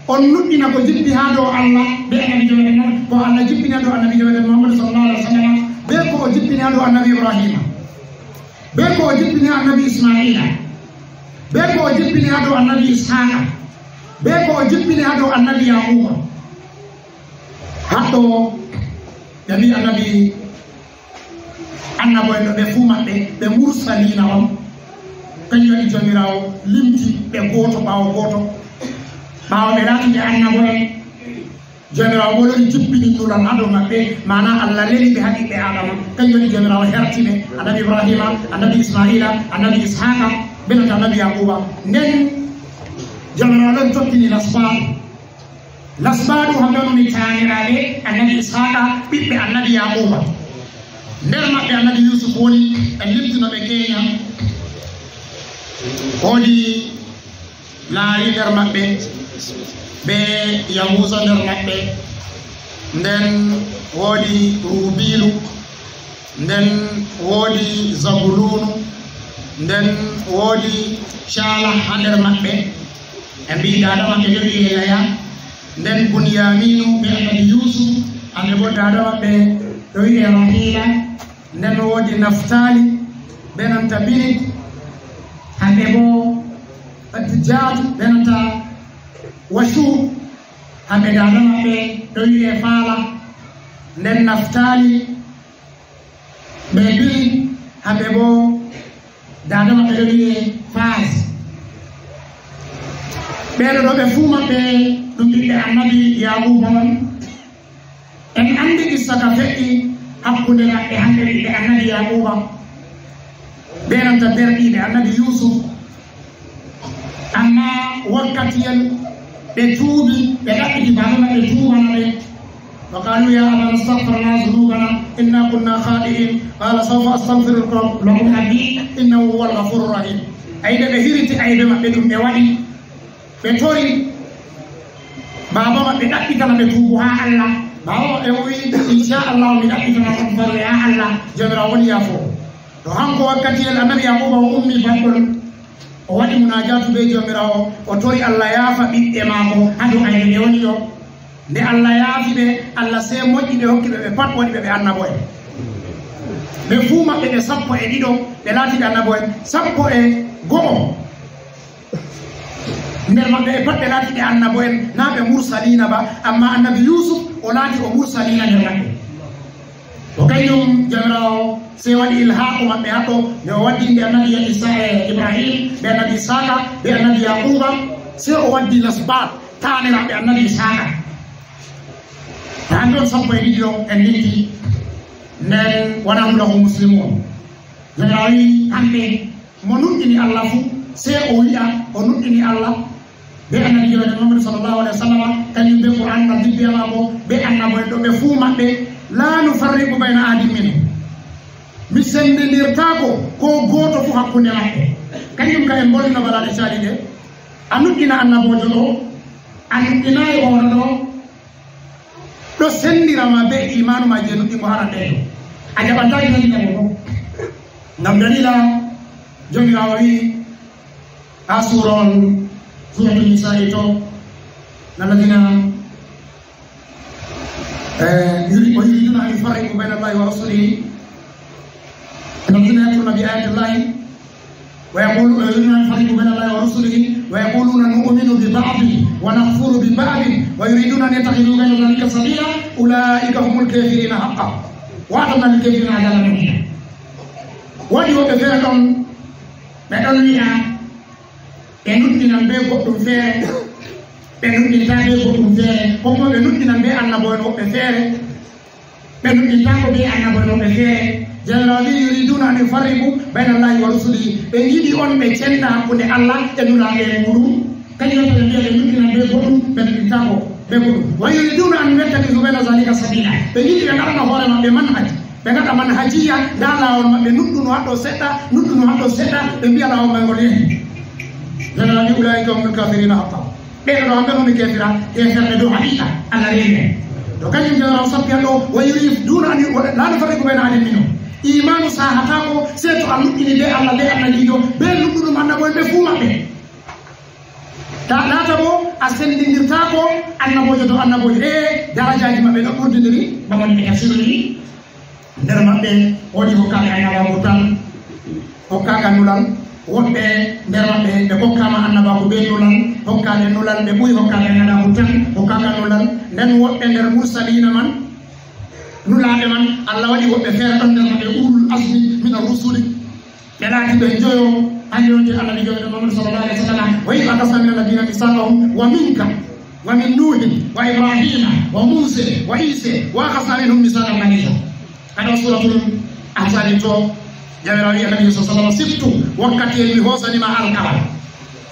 On nuɗɗina ko jippi haa dow Allah bee Annabi Joomiraaɗo, ko Allah jippini haa dow Annabi Joomiraaɗo Muhammad sallallahu alaihi wasallam, bee ko o jippini haa dow Annabi Ibrahima, bee ko o jippini haa Annabi Ismaila, bee ko o jippini haa dow Annabi Ishaqa, bee ko o jippini haa dow Annabi Yaquba. Haɗɗo ɓe mbi Annabi Annabo'en ɗo ɓe fuu maɓɓe, ɓe mursaliina on. Kañum waɗi Joomiraawo limti ɓe gooto ɓaawo gooto. Ɓaawo ɓe laati ɓe annabo'en, Joomiraawo bo lori jippini nulal haa dow maɓɓe, maana Allah leli ɓe haa ɓiɓɓe Aadama. Kañum waɗi Joomiraawo herti ɓe, Annabi Ibrahima, Annabi Ismaila, Annabi Ishaqa, bee nanta Annabi Yaquba. Nden Joomiraawo lori tokkini lasbaaɗu. Lasbaɗu hamɓe woni taaniraaɓe Annabi Ishaqa, ɓiɓɓe Annabi Yaquba. Nder maɓɓe Annabi Yusuf woni, en limtino ɓe keenya. Woodi Lawi nder maɓɓe, be Yahuza nder maɓɓe. Nden woodi Rubilu. Nden woodi Zabulunu, nden woodi Cala haa nder maɓɓe. Ɓe mbi'i daada maɓɓe ɗo wi'e Laya. Nden Bunyaminu be Annabi Yusuf, hamɓe bo daada maɓɓe ɗo wi'e Rahila. Nden woodi Naftali be nanta Binit, hamɓe bo Jatu be nanta Washu, hamɓe daada maɓɓe ɗo wi'e Fala. Nden Naftali ɓe bili, hamɓe bo daada maɓɓe ɗo wi'e Faz. Ɓeeɗo ɗo ɓe fuu maɓɓe ɗum ɓiɓɓe Annabi Yaquba on. En anndi qissa ka fe'i hakkunde maɓɓe, hamɓe ɓiɓɓe Annabi Yaquba, be nanta derɗiiɓe Annabi Yusuf. Amma wakkatiyel ɓe tuubi, ɓe ɗaɓɓiti baaba maɓɓe tuubana ɓe. Wa qalu ya abana astaghfir lana dhunubana inna kunna khati'in. Qala sawfa astaghfiru lakum rabbi innahu huwal ghafurur rahim. Ayɓe ɓe hiriti ayɓe maɓɓe ɗum ɓe waɗi. Ɓe tori baaba maɓɓe ɗaɓɓitana ɓe tuubu haa Allah. Baaba maɓɓe o wi'i, "Inchallahu, mi ɗaɓɓitana on farle haa Allah." Joomiraawo woni yaafo. To hanko wakkatiyel Annabi Yaquuba o ummi baɗɗol, o waɗi munaajaatu bee Joomiraawo, o tori Allah yaafa ɓiɓɓe maako haa dow aybe ɓe woni ɗo. Nde Allah yaafi ɓe, Allah sey moƴƴi ɓe, hokki ɓe ɓe pat, waɗi ɓe ɓe annabo'en. Ɓe fuu maɓɓe ɓe sappo e ɗiɗo, ɓe laati ɓe annabo'en. Sappo e go'o nder maɓɓe ɓe pat ɓe laati ɓe annabo'en, naa ɓe mursaliina ba, ammaa Annabi Yuusuf o laati o mursaliina nder maɓɓe. To kanjum Joomiraawo sey waɗi ilhaaqu maɓɓe haɗɗo, nde o waddi ɓe Annabi Isa e Ibrahim, ɓe Annabi Isaaqa, ɓe Annabi Yaquuba, sey o waddi lasbaat, taaniraaɓe Annabi Isaaqa. Haa ɗon sappo e ɗiɗi ɗo en linti, nden, "Wa nahnu lahu muslimun." Joomiraawo wi'i, "Hannde mo nuɗɗini Allah fuu, sey o wi'a o nuɗɗini Allah." Be Annabi Joomiraaɗo Muhammad sallallahu alaihi wasallam, kañum be Qur'an ngal jippi e maako, be annabo'en ɗo ɓe fuu maɓɓe, "La nufarriqu bayna ahadin minhum." Mi senndirtaako ko gooto fuu hakkunde maɓɓe. Kañum ka en mbolino balaaɗe caaliiɗe. A nuɗɗina annaboojo ɗo, a nuɗɗinaay ooɗo ɗo, ɗo senndira ma be iimaanu ma jey nuɗɗingo harandeejo. A jaɓantaake noddi mo ɗo. Ngam daliila Joomiraawo wi'i, haa suura on, Suuratu Nisaa'i to, "Alladhina, eh, yuri-, wa yuriduna an yufarriqu bayna Allahi wa rasulihi, alladhina yakfuruna bi ayati Allahi, wa yaqulu-, wa yuriduna an yufarriqu bayna Allahi wa rasulihi, wa yaquluna nu'minu bi ba'din, wa nakfuru bi ba'din, wa yuriduna an yattakhidhu bayna dhalika sabila, ulaika humul kafiruna haqqan, wa a'tadna lil kafirina adhaban muhina." Woodi woɓɓe feere ɗon, ɓe ɗon wi'a, ɓe nuɗɗinan bee goɗɗum feere, ɓe nuɗɗintaa bee goɗɗum feere, ko kuma ɓe nuɗɗinan bee annabo'en woɓɓe feere, ɓe nuɗɗintaako bee annabo'en woɓɓe feere. Jalla wa ala, "Yuriduna an yufarriqu bayna Allahi wa rusulihi." Ɓe ngiɗi on ɓe cenda hakkunde Allah e nulaaɓe muuɗum. Kañum waɗi ɓe mbi'a ɓe nuɗɗinan bee goɗɗum, ɓe nuɗɗintaako bee goɗɗum. "Wa yuriduna an yattakhidhu bayna dhalika sabila." Ɓe ngiɗi ɓe ngaɗana hoore maɓɓe manhaj. Ɓe ngaɗa manhajiya, ndaa laawol maɓɓe, nuɗɗunu haa ɗo seɗɗa, nuɗɗunu haa ɗo seɗɗa, ɓe mbi'a laawol may ngol yehi. Jalla wa ala, "Ulaika humul kafirina haqqan." Ɓe ɗo hamɓe ɗo mi kefira, keferɓe dow haqiqa, Allah reeni. To kañum Joomiraawo sappi haa ɗo, "Wa yuriduna an yu-, la nufarriqu bayna ahadin minhum." Iimaanu sahataako, sey to a nuɗɗini bee Allah, bee annabiijo, bee luttuɗum annabo'en ɓe fuu maɓɓe. Ta laata bo a sendindirtaako annaboojo dow annaboojo. E darajaaji maɓɓe no ɓurdindiri, bana no mi tafsiriri. Nder maɓɓe woodi hokkaaɓe annabaaku tan, hokkaaka nulal. Woɓɓe nder maɓɓe ɓe hokkaama annabaaku bee nulal, hokkaaɓe nulal ɓe ɓuri hokkaaɓe annabaaku tan, hokkaaka nulal. Nden woɓɓe nder mursaliina man, nulaaɓe man, Allah waɗi woɓɓe feere ɗon nder maɓɓe, ulul azmi mina rusuli. Ɓe laati ɓe njoyo, hannde on je Annabi Joomiraaɗo Muhammad sallallahu alaihi wasallam, "Wa idh akhadna mina nabiyina mithaqahum wa minka wa min Nuhin wa Ibrahima wa Musa wa Isa wa akhadna minhum mithaqan ghaliza." Kadi Suuratul Ahzaabi to, Joomiraaɗo wi'i Annabi sallallahu alaihi wasallam, "Siftu wakkati en mi hoosani ma alkawal."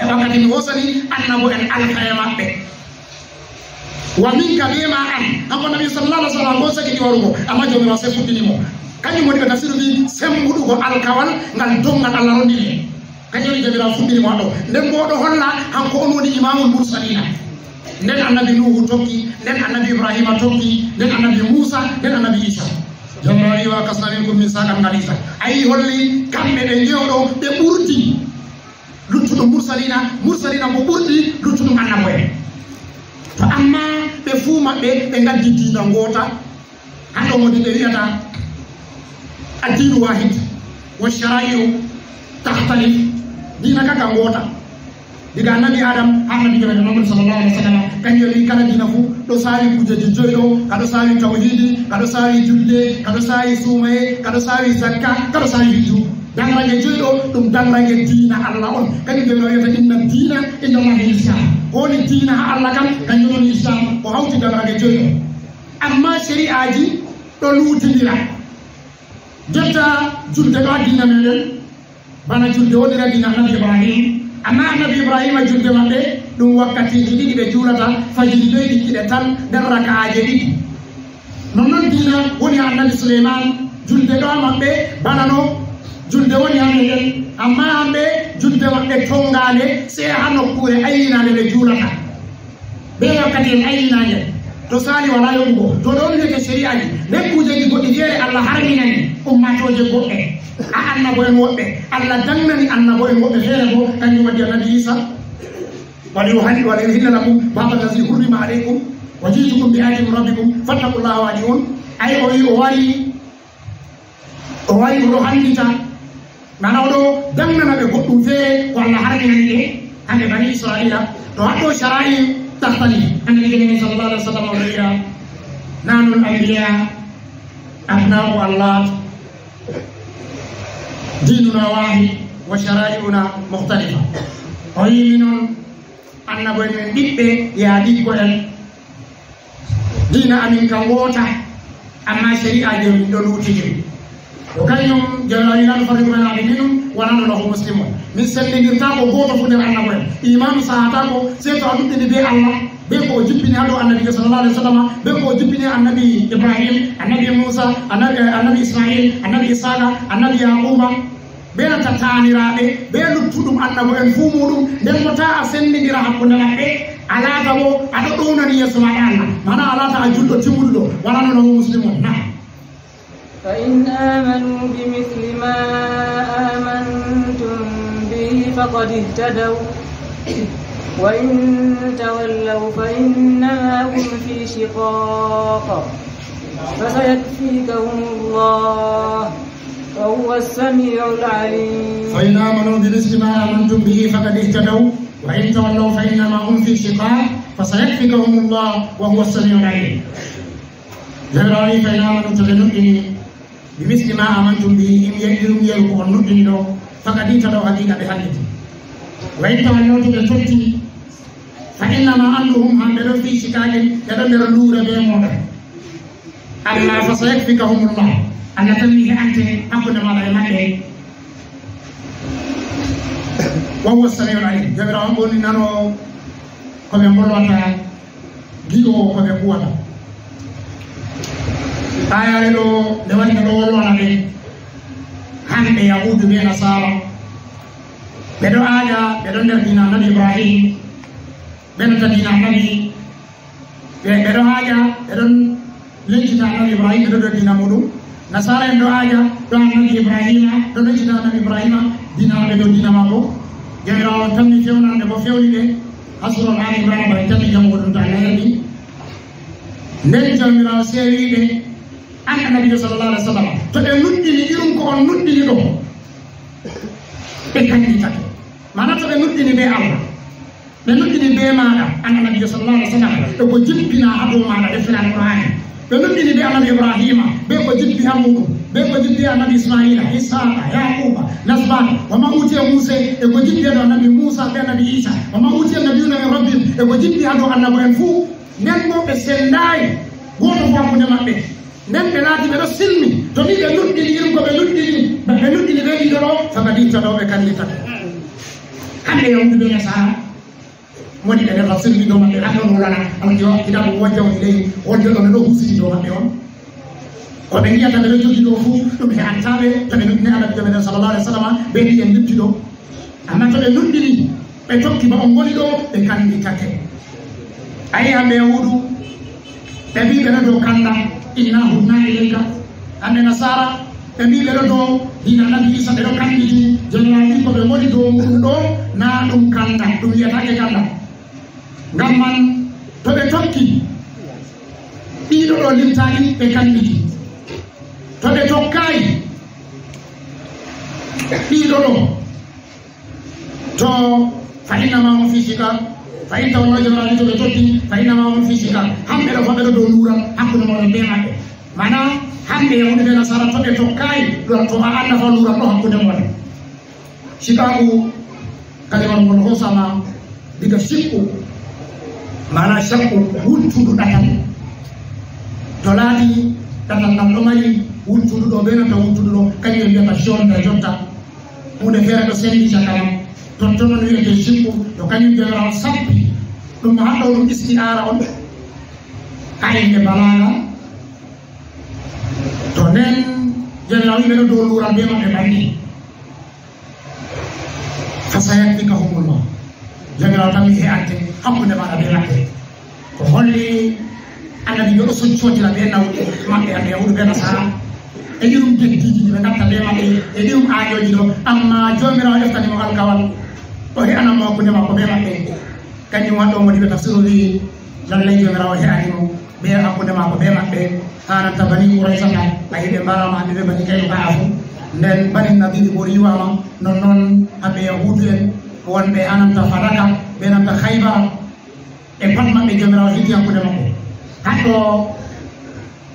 E wakkati mi hoosani annabo'en alkawal maɓɓe. Wa minka, bee ma an. Kanko Nabi sallallahu alaihi wasallam, ko sakiti warugo, amma Joomiraawo sey fuɗɗini mo. Kanjum woni ɓe tafsiru mbi sembuɗugo alkawal ngal donngal Allah rondini. Kanjum woni Joomiraawo fuɗɗini mo haa ɗo. Nden bo o ɗo holla hanko on woni Imaamul Mursaliina. Nden Annabi Nuuhu tokki, nden Annabi Ibraahiima tokki, nden Annabi Muusa, nden Annabi Iisa. Joomiraawo wi'i, "Wa akhadna minhum mithaqan ghaliza." A yi'i holli kamɓe ɓe njoyo ɗo ɓe ɓurdi luttuɗum mursaliina, mursaliina ko ɓurdi luttuɗum annabo'en. To amma ɓe fuu maɓɓe ɓe ngaddi diina ngoota. Hannde woni ɓe wi'ata addiinu waahid, wa shara'i'u takhtalif. Diina ka ka ngoota. Diga Annabi Adam haa Annabi Joomiraaɗo Muhammad sallallahu alaihi wasallam, kanjum woni kala diina fuu ɗo saawi kuujeeji joyi ɗo, ka ɗo saawi tawhiidi, ka ɗo saawi julde, ka ɗo saawi suumaye, ka ɗo saawi zakka, ka ɗo saawi hijju. Danrange joyi ɗo, ɗum danrange diina Allah on. Kanjum Joomiraaɗo wi'ata, "Inna diina inda Allahi Islam." Ko woni diina haa Allah kam, kanjum woni Islam. O hawti danrange joyi ɗo. Amma shari'aaji ɗo luutindira. Jotta julde ɗo haa diina meɗen, bana julde wonira diina Annabi Ibrahim. Amma Annabi Ibrahima julde maɓɓe, ɗum wakkatiiji ɗiɗi ɓe juulata, fajiri bee kikiɗe tan nder raka'aaje ɗiɗi. Nonnon diina woni haa Annabi Suleyman, julde ɗo haa maɓɓe, bana no julde woni haa meɗen. Amma hamɓe, Julde maɓɓe tonngaande, sey haa nokkuure ayyinaande ɓe juulata. Bee wakkati en ayyinaande. To saali walaa yoɓugo. To ɗon wiyete shari'aaji. Nden kuujeeji goɗɗi feere Allah harminani ummaatooje goɗɗe. A annabo'en woɓɓe. Allah dannani annabo'en woɓɓe feere boo, kanjum waddi Annabi Iisa. وليحل، وليحل لكم بعض الذي حرم عليكم وجئتكم بآية من ربكم فاتقوا الله وأطيعون. Ay, o wi o wari, o wari o ɗo hanndita, mana o ɗo dannana ɓe goɗɗum feere ko Allah harminani ɓe, hande Bani Isra'iila. To haɗɗo shara'i takhtalif, Annabi sallallahu alaihi wasallam o wi'a, نحن الأنبياء أبناء اللات ديننا واحد وشرائعنا مختلفة. O wi minon annabo'en men ɓiɓɓe yaadiɓɓe'en, diina amin ka ngoota, amma shari'aaji amin ɗon luutindiri. To kanjum Jawmiraawo wi, لا نفرق بين أحد منهم ونحن له مسلمون. Min sendindirtaako gooto fuu nder annabo'en. Iimaanu sahataako sey to a luttindiri bee Allah, bee ko o jippini haa dow Annabiijo sallallahu alaihi wasallam, bee ko o jippini Annabi Ibrahim, Annabi Muusa, Annabi, eh, Annabi Isma'iil, Annabi Ishaaqa, Annabi Yaaquuba. Ɓe nata taaniraaɓe, bee luttuɗum annabo'en fuu muuɗum, nden bo taa a senndindira hakkunde maɓɓe, a laata bo a ɗo ɗownani yeeso maaɗa Allah. Mana a laata a julɗo timmuɗo, ونحن له مسلمون. Naam. فإن آمنوا بمثل ما آمنتم به فقد اهتدوا، وإن تولوا فإنما هم في شقاق، فسيكفيكهم الله، وهو السميع العليم. فإن آمنوا بمثل ما آمنتم به فقد اهتدوا، وإن تولوا فإنما هم في شقاق، فسيكفيكهم الله، وهو السميع العليم. Jawmiraawo wi, فإن آمنوا, to ɓe nuɗɗini, بمثل ما آمنتم به, irin yeru ko on nuɗɗini ɗo, فقد اهتدوا, haqiiqa ɓe hallitii. وإن تولوا, to ɓe totti, فإنما, anndu, هم, hamɓe ɗon, في شقاق, ɓe ɗon nder luure bee mooɗon. Amma, فسيكفيكهم الله, Allah tan mi he'ante hakkunde maaɗa e maɓɓe. وهو السميع العليم, Jawmiraawo on woni nanoowo ko ɓe mbolwata, gi'oowo ko ɓe kuwata. Aayaare ɗo, nde wari, nde ɗo wolwana ɓe, hamɓe Yahuudu bee Nasaara. Ɓe ɗo aaja, ɓe ɗon nder diina Annabi Ibrahim, ɓe ɗon ta diina Annabi, ɓe, ɓe ɗo aaja, ɓe ɗon lincita Annabi Ibrahim, ɓe ɗo dow diina muuɗum. Nasaara en ɗo aaja dow Annabi Ibrahima, ɗo lincita Annabi Ibrahima, diina ɓe dow diina maako. Jawmiraawo tammi fewnande mo, fewni ɓe, haa suura Aali Imraan, bana tammi janngo ɗum to Allah yardi. Nden Jawmiraawo seewi ɓe, an Annabiijo sallallahu alaihi wasallam, to ɓe nuɗɗini irin ko on nuɗɗini ɗo, ɓe kannditake. Mana to ɓe nuɗɗini bee Allah, ɓe nuɗɗini bee maaɗa, an Annabiijo sallallahu alaihi wasallam, e ko jippinaa haa dow maaɗa, deftere Alqur'aani. Ɓe nuɗɗini bee Annabi Ibrahima, bee ko jippi haa muuɗum, bee ko jippi haa Annabi Isma'iila, Ishaaqa, Yaaquuba, nasbaade, وما أوتي موسى, e ko jippi haa dow Annabi Muusa bee Annabi Iisa, وما أوتي النبيون من ربهم, e ko jippi haa dow annabo'en fuu. Nden boo ɓe sendaayi, gooto fuu hakkunde maɓɓe. Nden ɓe laati ɓe ɗo silmi. To ni ɓe nuɗɗini irin ko ɓe nuɗɗini, ɓe, ɓe nuɗɗini bee ɗiɗo ɗo, فقد اهتدوا, ɓe kannditake. Hande Yahuudu bee Nasaara, woni ɓe nder tafsir min ɗo maɓɓe, an ɗon wolwana, an yo kitaabu muwajjahun ilayhim, wonde ɗo ɓe ɗo husiti dow maɓɓe on. Ko ɓe ngi'ata ɓe ɗo jogi ɗo fuu, ɗum he'antaa ɓe, to ɓe nuɗɗini Annabiijo meɗen sallallahu alaihi wasallam, bee ɗi en lutti ɗo. Amma to ɓe nuɗɗini, ɓe tokki ba on ngoni ɗo, ɓe kannditake. A yi'i hamɓe Yahuudu, ɓe mbii ɓe ɗo dow kanda, inna hudna ilayka. Hamɓe Nasaara, ɓe mbii ɓe ɗo dow diina Annabi Iisa, ɓe ɗo kannditi, Jawmiraawo wii ko ɓe ngoni dow muuɗum ɗo, naa ɗum kanda, ɗum wi'ataake kanda. Ngam man, to ɓe tokki, ɗiɗo ɗo limtaaɗi, ɓe kannditi. To ɓe tokkaayi, ɗiɗo ɗo, To, فإنما هم في شقاق, فإن تولوا, Jawmiraawo, to ɓe tokki, فإنما هم في شقاق. Hamɓe ɗo fa ɓe ɗo dow luural hakkunde mooɗon bee maɓɓe. Mana, hamɓe Yahuudu bee Nasaara to ɓe tokkaayi, ɗo to a annda fa luural ɗo hakkunde mooɗon. Shiqaaqu, kalimaaru ngol hoosaama diga shiqqu, mana shaqqu, wuttudu ɗatal. To laati ɗatal ngal ɗo mari wuttudu ɗo, bee nanta wuttudu ɗo, kañum en mbiyata shonda jotta. Huunde feere ɗo sendi caka man. Ton, ton on wi'ete shiqqu, to kañum Jawmiraawo sappi. Ɗum haɗɗo ɗum isti'aara on. Haa innde balaaga. To nden Jawmiraawo wi'i ɓe ɗo dow luural bee maɓɓe banni. Fasayakfikahumullah. Joomiraawo tan mi he'ante hakkunde maaɗa bee maɓɓe. Ko holli Annabiijo ɗo soccotira bee nawɓe maɓɓe, Yahuudu bee Nasaara. E ɗi ɗum geddiiji ɗi ɓe ngatta bee maɓɓe, e ɗi ɗum aajooji ɗo. Ammaa Joomiraawo eftani mo alkawal, o he'anan mo hakkunde maako bee maɓɓe. Kanjum waɗɗo mo ɗi ɓe tafsiru wi'i, lallay Joomiraawo he'ani mo bee hakkunde maako bee maɓɓe. Haananta Bani Quraysata, a yi'i ɓe mbaraama, hamɓe bee Bani Kaynuka'a fuu. Nden Bani Nadiiri boo riiwaama, nonnon hamɓe Yahuudu'en wonɓe haananta Fadaka, bee nanta Khaybara. E pat maɓɓe Joomiraawo hiti hakkunde maɓɓe. Haɗɗo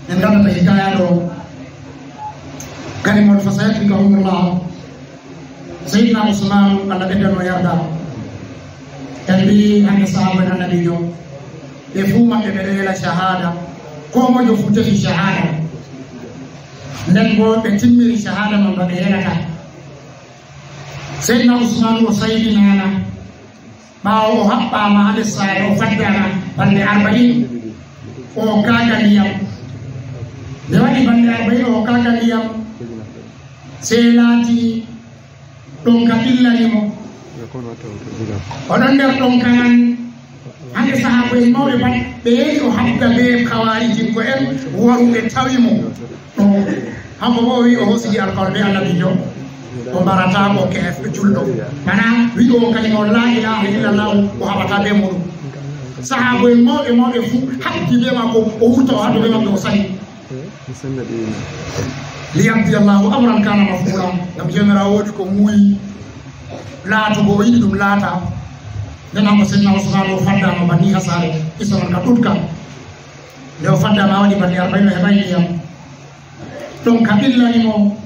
en ngaɗata hikaaya ɗo, kalimol fasayakfikahumullah. Seydina Usmaanu, Allah ɓeddano yarda. En mbii hannde sahaaba en Annabiijo, ɓe fuu maɓɓe ɓe ɗo yela shahaada. Koo mojo fuu tefi shahaada. Nden boo ɓe timmiri shahaada man ba ɓe yelata. Seydina Usmaanu o saydinaama. Ɓaawo o haɓɓaama haa nder saare, o faddaama balɗe arba'iin, o hokkaaka ndiyam. Nde waɗi balɗe arba'iin, o hokkaaka ndiyam, sey laati ɗonka ɓillani mo. O ɗon nder ɗonka man, hannde sahaabo'en mawɓe pat, ɓe yehi o habda bee Khawarijinko'en, waru ɓe tawi mo. Hanko boo o wi'i o hoosidi alkawal bee Annabiijo, o mbarataako keef julɗo. Mana wi'i o kalima on laa ilaaha illallah o haɓata bee muuɗum. Sahaabo'en mawɓe mawɓe fuu habdi bee maako, o wurta o haɗo bee maɓɓe o sali. Liyaqdi Allahu amran kana maf'ula. Ngam Joomiraawo woodi ko muuyi laatugo, o yiɗi ɗum laata. Nden hanko Seydina Usmaanu o faddaama banni haa saare, qissa man ka ɗuuɗka. Nde o faddaama waɗi balɗe arba'iin o heɓaay ndiyam. Ɗonka ɓillani mo.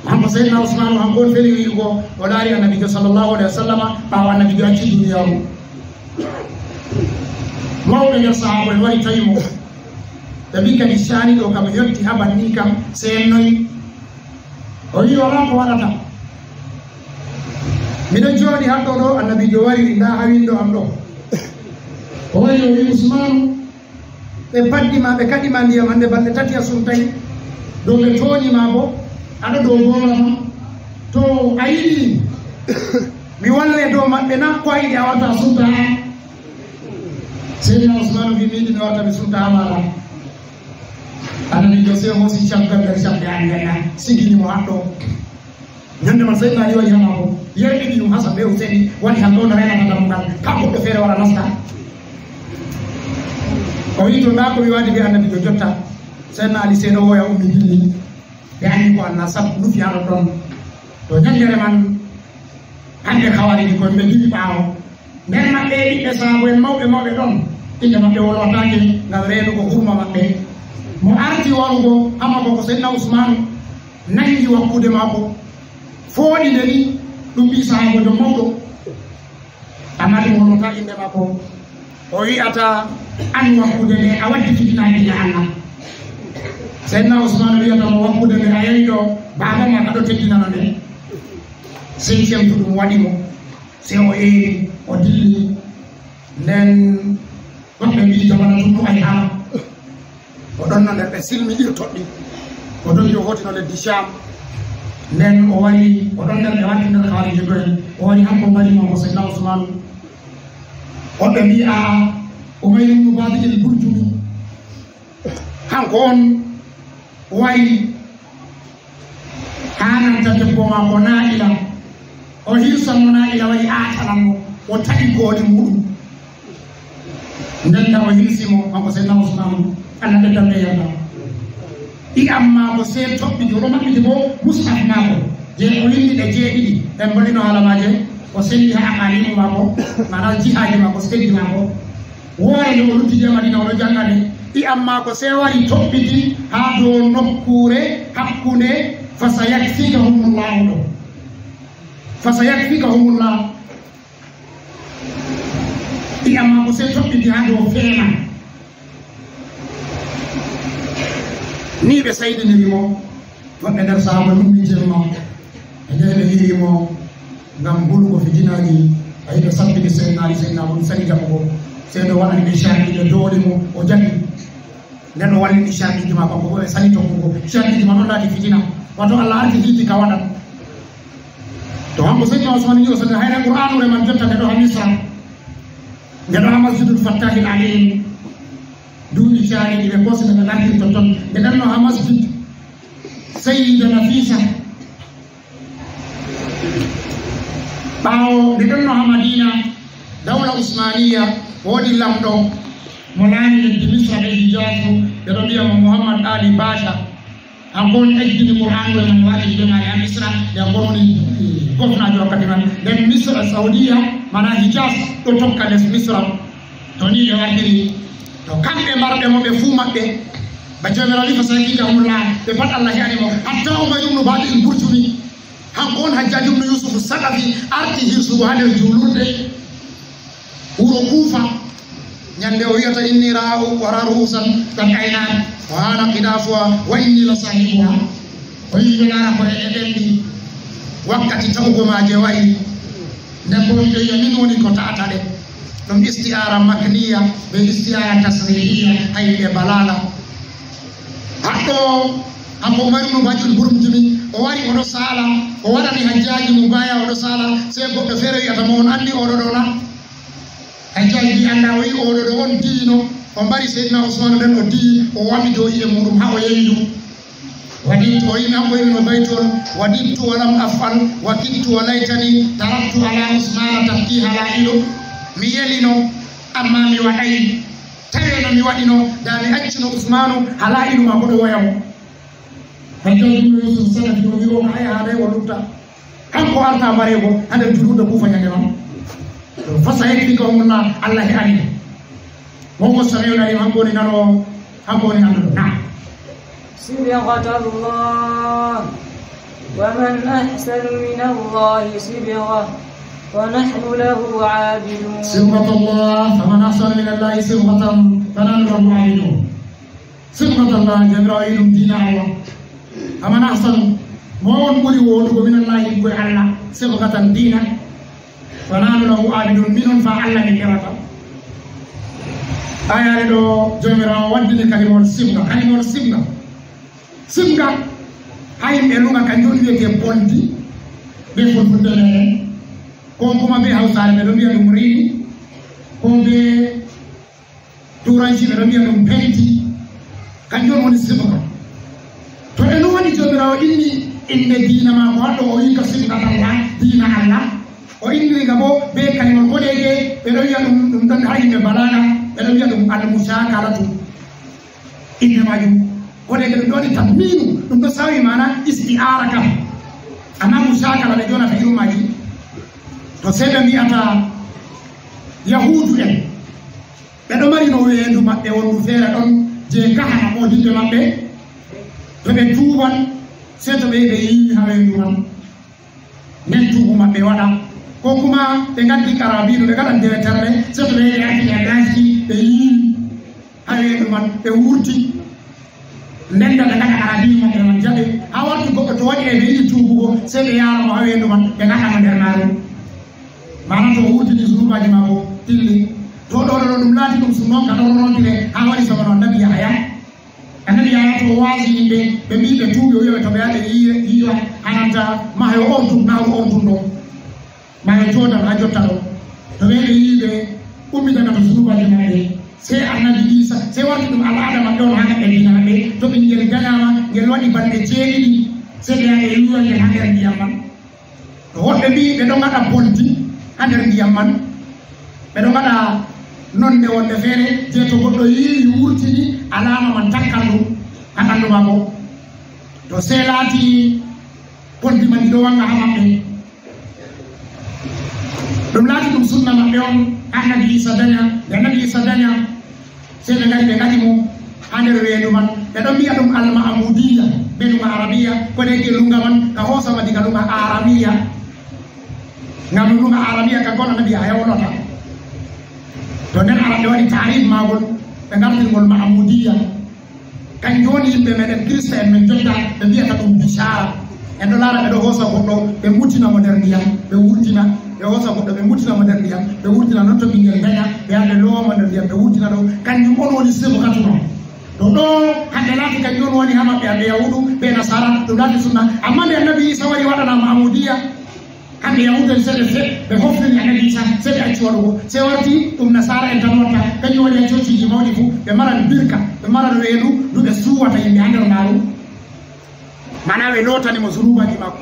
Hanko Seydina Usmaanu, hanko on feli wi'ugo o laari Annabiijo sallallahu alayhi wa sallama ɓaawo Annabiijo acci duniyaaru. Mawɓe nder sahaaba en wari tawi mo. Ɓe mbii kadi caali ɗo kam yotti haa banni kam sey noy. O wi'i walaa ko waɗata. Miɗo jooɗi haa ɗo ɗo Annabiijo wari ndaa haa winndo am ɗo. O wari o wi'i Usmaanu, ɓe paddi ma, ɓe kaɗi ma ndiyam hannde balɗe tati a sumtay. Dow ɓe tooñi ma bo, aɗa dow goola ma. To a yiɗi mi walle dow maɓɓe na, ko a yiɗi a warta a sumta haa? Seydina Usmaanu wi mi yiɗi mi warta mi sumta haa maaɗa. Annabiijo sey hoosi caggal nder caɓɓe an nden na, sigini mo haa ɗo. Ñande man Seydina Ali waɗi haa maako, yerɓini ɗum Hasan bee Huseyni, waɗi haa ɗo no renata dammugal, haa goɗɗo feere wara nasta. O wi'i to ndaa ko mi waɗi bee Annabiijo jotta. Seydina Ali sey ɗo woya ummi dilli. Ɓe anndi ko Allah sabu nufi haa ɗon. To ñandere man, hannde Khawarijinko'en ɓe diwi ɓaawo. Nder maɓɓe ɓiɓɓe sahaabo'en mawɓe mawɓe ɗon, innde maɓɓe wolwataake ngam reenugo hurma maɓɓe. Mo arti warugo haa maako ko Seydina Usmaanu, naŋgi wakkude maako, fooɗi nde ni, ɗum ɓii sahaabaajo mawɗo. Ammaa ɗum wolwataa innde maako. O wi'ata an wakkude nde a waddi fitinaaji haa Allah. Seydina Usmaanu wi'ata mo wakkude nde a yehi ɗo, baaba ma ka ɗo teddinano nde. Sey cemtu ɗum waɗi mo. Sey o eeri, o dilli. Nden woɓɓe mbi'i jamana tun no ay haa o ɗon no nder ɓe silmi irtoɗɗi. O dogi o hootino leddi Sham. Nden o wari, o ɗon nder ɓe watti nder Khawarijinko'en. O wari hanko mbari mo ko Seydina Usman. Woɓɓe mbi'i a'a, Umayr ibn Badil Burjumi. Hanko on wari haananta debbo maako Naa'ila, o hirsan mo Naa'ila wari aatanan mo, o taƴi kooli muuɗum. Nden da o hirsi mo, kanko Seydina Usmanu, Allah ɓeddan ɓe yarda. I'am maako sey toɓɓiti, o ɗo maɓɓiti bo mushaf maako, je o windi ɗe jeeɗiɗi, en mbolino haala maaje, o sendi haa aqaalimu maako, maana jihaaji maako, stage maako. Woore nde o lutti je Madina, o ɗo jannga nde. I'am maako sey wari toɓɓiti haa dow nokkuure hakkunde, "Fasayakfikahumullahu" ɗo. "Fasayakfikahumullah." I'am maako sey toɓɓiti haa dow feema. Ni ɓe saydiniri mo. Woɓɓe nder sahaaba ɗum min jemma, e nder ɓe iri mo ngam hulugo fitinaaji, a yiɗo sabbini Seydina Ali, Seydina Ali sali jaɓugo, sey ɗo waɗani ɓe sharɗi, ɓe dooli mo, o jaɓi. Nden o wallini sharɗiiji maako, ko ɓe sali tokkugo. Sharɗiiji man ɗon laati fitina. Wato Allah arti hiiti ka waɗan. To hanko Seydina Usmaan wi'i o, so hayre Qur'aanure man jotta nde ɗo ha Misra, nde ɗo ha Masjidul Fattahil Alim, duuɓi caali ɗi ɓe koosi nde ɓe ngartiri totton, nde ɗon no ha Masjid Sayyida Nafisa. Ɓaawo nde ɗon no ha Madina, dawla Usmaniya, woodi lamɗo mo laami leddi Misra ɓe Hijaazu, ɓe ɗo mbi'a mo Muhammad Ali Pasha. Hanko on eggini Qur'aanure man waɗi jamaare ha Misra, nde hanko on woni gofnaajo wakkati man. Nden Misra, Saudiya, mana Hijaz, ɗo tokka les Misra. To ni ɓe wartiri. To kamɓe marɓe mo ɓe fuu maɓɓe, ba Joomiraaɗo wi'i, "Fasayakfikahumullah," ɓe pat Allah he'ani mo. Hatta Umayr ibn Badi al-Burjumi, hanko on Hajjaj ibn Yusuf Saqafi arti hirsugo ha nder juulurde wuro Kufa. Nyande o wi'ata, "Inni ra'u, wara ru'usan qad aynat, wa hana qidafuha, wa inni la sahibuha." O wi'i, "Ɓe laara ko'e ɗe ɓendi, wakkati ta'ugo maaje wa'i." Nden bo o wi'i, "Min woni ko ta'ata ɗe." Ɗum isti'aara makniya be isti'aara tasrihiya ha yimɓe balaaga. Haɗɗo, hanko Umayr ibn Badi al-Burjumi, o wari o ɗo saala, o waɗani Hajjaaji mubaaya o ɗo saala, sey goɗɗo feere wi'ata mo, "On anndi o ɗo ɗo na?" Hajjaaji wi'i, "Annda." O wi'i, "O ɗo ɗo on diino, o mbari Seydina Usmaanu nden o di'i, o wami dow i'e muuɗum haa o yehi ɗum." Wadittu, o wi'i, hanko wi'no baytol, "Wadittu wa lam af'al, wa kittu wa laytani taraktu ala Usmaana tabki halaa'ilu." Mi yelino, amma mi waɗay. Tawi no mi waɗino, da mi accino Usmaanu, halaa'ilu maako ɗo woya mo. Hajjaaji ibn Yuusuf Saqafi o wi'i o, "Ay, haaray o lutta. Kanko arta mbareego ha nder juulurde Kuufa nyande man." To, "Fasayakfikahumullah," Allah he'ani. Wa huwa samiul alim, hanko woni nanoowo, hanko woni annduɗo. Naam. صبغة الله، ومن أحسن من الله صبغة، ونحن له عابدون. صبغة الله، فمن أحسن من الله صبغة، فنحن له عابدون. Sibghatallah, Joomiraawo wi'i ɗum diina Allah. Faman ahsanu, mo on ɓuri wooɗugo, minallahi, ko e Allah, sibghatan, diina. Wa nahnu lahu abidun, minon fa Allah min rewata. Ayaare ɗo Joomiraawo waddini kalimol sibga, kalimol sibga. Sibga, ha yimɓe luga kanjum on wiyete bondi, be fulfulde meɗen. Ko kuma be hawsaare ɓe ɗo mbi'a ɗum rini, ko be Turanci ɓe ɗo mbi'a ɗum penti, kanjum on woni sibga. To e no woni Joomiraawo inni innde diina maako haɗɗo, o wi'i ka sibghatallah, diina Allah. O inniri nga bo be kalimol boɗeeje, ɓe ɗo wi'a ɗum, ɗum ɗon ha yimɓe balaaga, ɓe ɗo wi'a ɗum al-mushakalatu. Innde maajum boɗeeje ɗum ɗo woni tanmiinu, ɗum ɗo sawi maana isti'aara kam. Amma mushaakala ɓe ƴoonata irum maaji. To sey ɓe mbi'ata Yahuudu'en. Ɓe ɗo mari no weendu maɓɓe wondu feere ɗon je kahana moodibbe maɓɓe. To ɓe tuuban, sey to ɓe, ɓe yiwi ha weendu man. Nden tuubu maɓɓe waɗa. Ko kuma ɓe ngaddi karabiinu, ɓe ngaɗan dewe terɗe, sey to ɓe yiwi ɓe arti ɓe laasi, ɓe yiwi ha weendu man, ɓe wurti. Nden da ɓe ngaɗa karabiinu maɓɓe man jaɓe. Ha warti goɗɗo to waɗi e ɓe yiɗi tuubugo, sey ɓe yaara mo ha weendu man, ɓe ngaɗa mo nder maaru. Maana to o wurtini zunuubaaji maako, dilli. To ɗo, ɗo, ɗo ɗum laati ɗum sunna on ka ɗon rontire, haa waɗi zamanu Annabi Yahaya. Annabi Yahaya to o waazi yimɓe, ɓe mbii ɓe tuubi, o wi'a ɓe to ɓe yaha ɓe yiiwa, hananta mahayo Ordun, nahru Ordun ɗo. Mahayo Jordan haa jotta ɗo. To ɓe ɓe yiiwi ɓe ummitana to zunuubaaji maɓɓe. Sey Annabi Iisa, sey warti ɗum al'aada maɓɓe on haa ɓe diina maɓɓe. To ɓinngel danyaama, ngel waɗi balɗe jeeɗiɗi, sey ɓe yaha ɓe yiiwa ngel haa nder ndiyam man. Woɓɓe mbii ɓe ɗon ngaɗa boldi haa nder ndiyam man. Ɓe ɗon ngaɗa nonde wonde feere, je to goɗɗo yiiwi wurtini alaama man takkan ɗum haa ɓanndu maako. To sey laati boldi man ɗi ɗo wanga haa maɓɓe. Ɗum laati ɗum sunna maɓɓe on, Annabi Iisa danya, nde Annabi Iisa danya, Sey ɓe ngari, ɓe ngaɗi mo haa nder weendu man. Ɓe ɗon mbi'a ɗum Al-Ma'mudiyya, be luŋa Arabiya, ko de ke luŋa man, ka hoosama diga luŋa Aramiya. Ngam luŋa Aramiya ka gon Annabi Yahaya wonata. To nden Arab ɓe waɗi taarif maagol, ɓe ngartiri ngol Ma'mudiyya. Kanjum woni yimɓe meɗen Kirista en min jotta, ɓe mbi'ata ɗum bicaara. En ɗo laara ɓe ɗo hoosa goɗɗo, ɓe mutina mo nder ndiyam, ɓe wurtina, ɓe hoosa goɗɗo, ɓe mutina mo nder ndiyam, ɓe wurtina, non to ɓinngel danya, ɓe yaha ɓe loowa mo nder ndiyam, ɓe wurtina ɗo. Kanjum on woni sibghatu ɗo. To ɗo hande laati kanjum on woni haa maɓɓe, haa ɓe Yahuudu, ɓe Nasaara, ɗum laati sunna. Ammaa nde Annabi Iisa wari waɗana Ma'mudiyya, Kamɓe Yahuudu en, se ɓe fe-, ɓe hofnini Annabi Iisa, se ɓe acci waɗugo. Se warti ɗum Nasaara en tan watta, kañum waɗi haa cociji mawɗi fuu, ɓe maran birka, ɓe maran weedu, ndu ɓe suuwata yimɓe haa nder maaru. Maana ɓe lootani mo zunuubaaji maako.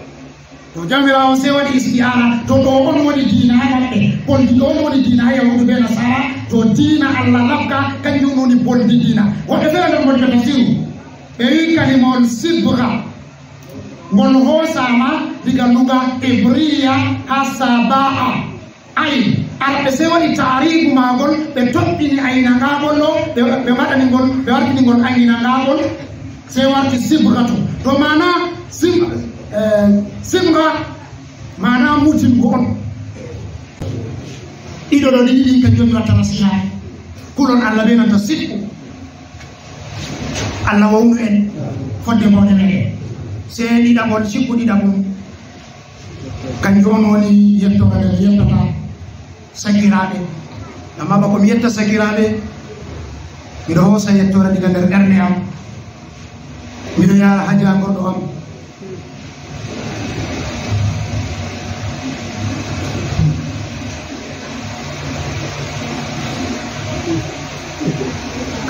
To Jawmiraawo se waɗi isti'aara, to ɗo on woni diina haa maɓɓe, bonndi ɗo on woni diina haa Yahuudu bee Nasaara, to diina Allah ɗaɓɓa, kañum woni bonndi diina. Woɓɓe feere nder bonndi tafsiru, ɓe wi kalimawol sibga. Ngol hoosaama diga luga Ibriya haa Saba'a. Ay, arɓe sey waɗi taariigu maagol, ɓe toɓɓini aynangaagol ɗo, ɓe, ɓe waɗani ngol, ɓe wartini ngol aynangaagol, sey warti sibratu. To maana sim-, eh, simra, maana mutingo on. Ɗiɗo ɗo ɗiɗi ɗin ka joni watta nasiha. Kulon Allah bee nanta sikku. Allah wownu en fodde mawɗe meɗen. Sey ɗiɗaɓol, sikku ɗiɗaɓol. Kanjum on woni yettoore nde mi yettata sakiraaɓe. Amma bako mi yetta sakiraaɓe, miɗo hoosa yettoore diga nder ɓernde am. Miɗo yaara haa jaagorɗo am.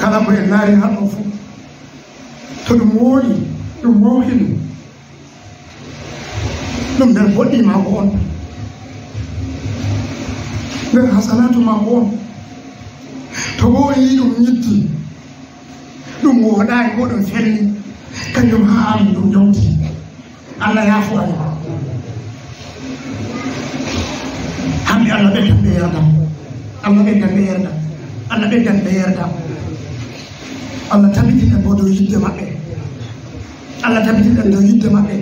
Kala ko en laari haɗo fuu, to ɗum wooɗi, ɗum mawkini. Ɗum nder boɗɗi maako on, nder hasanatu maako on. To boo o yi'i ɗum ñitti, ɗum wooɗaay, ko ɗum felni, kanjum haa amin ɗum ƴawti. Allah yaafo amin. Hamɓe Allah ɓeddan ɓe yerda. Allah ɓeddan ɓe yerda. Allah ɓeddan ɓe yerda. Allah tabitina bo dow yidde maɓɓe. Allah tabitina dow yidde maɓɓe.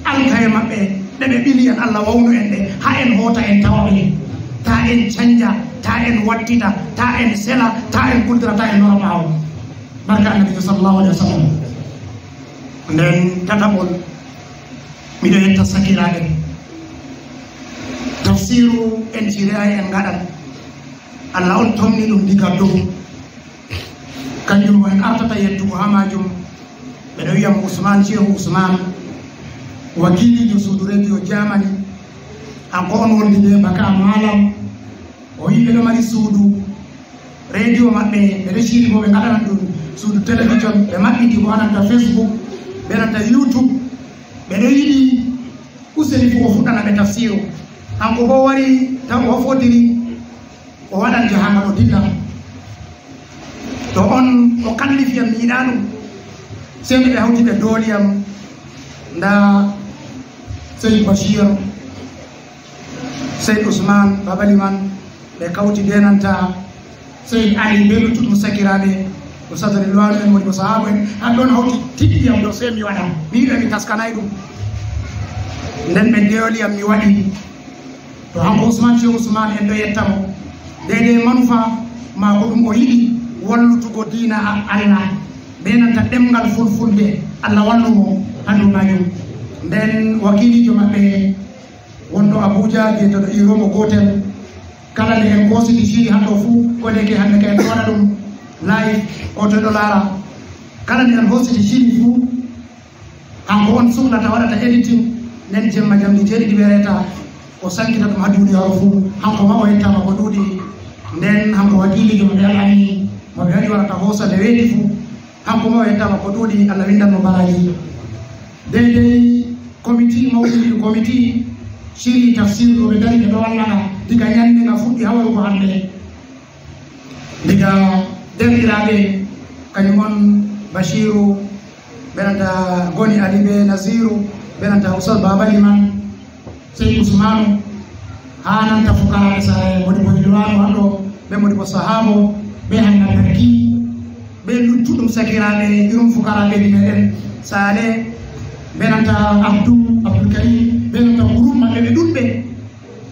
Alkaye maɓɓe ɗe ɓe ɓili en, Allah wawnu en ɗe, haa en hoota en tawa ɓe. Taa en canja, taa en wattita, taa en sela, taa en kultira, taa en lora ɓaawo. Barka Annabiijo sallallahu alaihi wasallam. Nden tataɓol, miɗo yetta sakiraaɓe. Tafsiru en cire'ay en ngaɗan. Allah on tomni ɗum diga dow. Kanjum mo en artata yettugo haa maajum, ɓe ɗo wi'a mo Usman, Shehu Usman, wakiiliijo suudu rediyo Germany. Kanko on wondi bee Baka Malam. O wi'i ɓe ɗo mari suudu rediyo maɓɓe, ɓe ɗo ciiri bo ɓe ngaɗanan ɗum suudu television, ɓe maɓɓiti ko ananta Facebook, ɓe nanta YouTube. Ɓe ɗo yiɗi useni fu o fuɗɗana ɓe tafsiru. Kanko bo wari taw o fotiri, o waɗan jahangal o dilla. To on o kallifi yam, mi yiɗaa ɗum. Sey ɓe hawti ɓe dooli yam. Ndaa Sey Bashir, Sey Usman, Baba Liman, ɓe kawti be nanta Sey Ali be luttuɗum sakiraaɓe, ko Ustaz Rilwanu en, moni ko sahaabo en, haa ɓe on hawti tiɗɗi yam ɗo, sey mi waɗa. Mi yiɗi mi taskanaay ɗum. Nden ɓe dooli yam, mi waɗi. To hanko Usman, Shehu Usman en ɗo yetta mo. Deydey manufa maako ɗum o yiɗi wallutugo diina a-, Allah. Be nanta ɗemngal Fulfulde, Allah wallu mo haa dow maajum. Nden wakiiliijo maɓɓe wonɗo Abuja, biyeteeɗo Iromo Gootel. Kala nde en hoositi shiri haa ɗo fuu, ko ndeke hannde kay en ɗo waɗa ɗum live, gooto ɗo laara. Kala nde en hoositi shiri fuu, kanko on suklata waɗata editing, nden jemma jamɗe jeeɗiɗi ɓe reeta, o sankita ɗum haa duuɗi haro fuu. Kanko ma o yettaama ko ɗuuɗi. Nden kanko wakiiliijo mo ɓe alani, mo ɓe waɗi warata hoosa nde weeti fuu. Kanko ma o yettaama ko ɗuuɗi, Allah winndan mo baraaji. Deydey komiti, mawɗi komiti shiri tafsir ɗo ɓe dari ɓe ɗo walla nga diga ñannde nga fuɗɗi haa warugo hannde. Diga deerɗiraaɓe, kañum on Bashiru, ɓe nanta Goni Ali, ɓe Nasiru, ɓe nanta Ustaz Baba Liman, Sey Usmanu, haa nanta fukaraaɓe saare, Modibo Rilwanu haɗo, ɓe Modibo Sahaabo, ɓe Hanna Barki, ɓe luttuɗum sakiraaɓe, irum fukaraaɓe ɗi meɗen Saale, ɓe nanta Abdou, Abdoul Karim, ɓe nanta groupe maɓɓe ɓe ɗuɗɓe.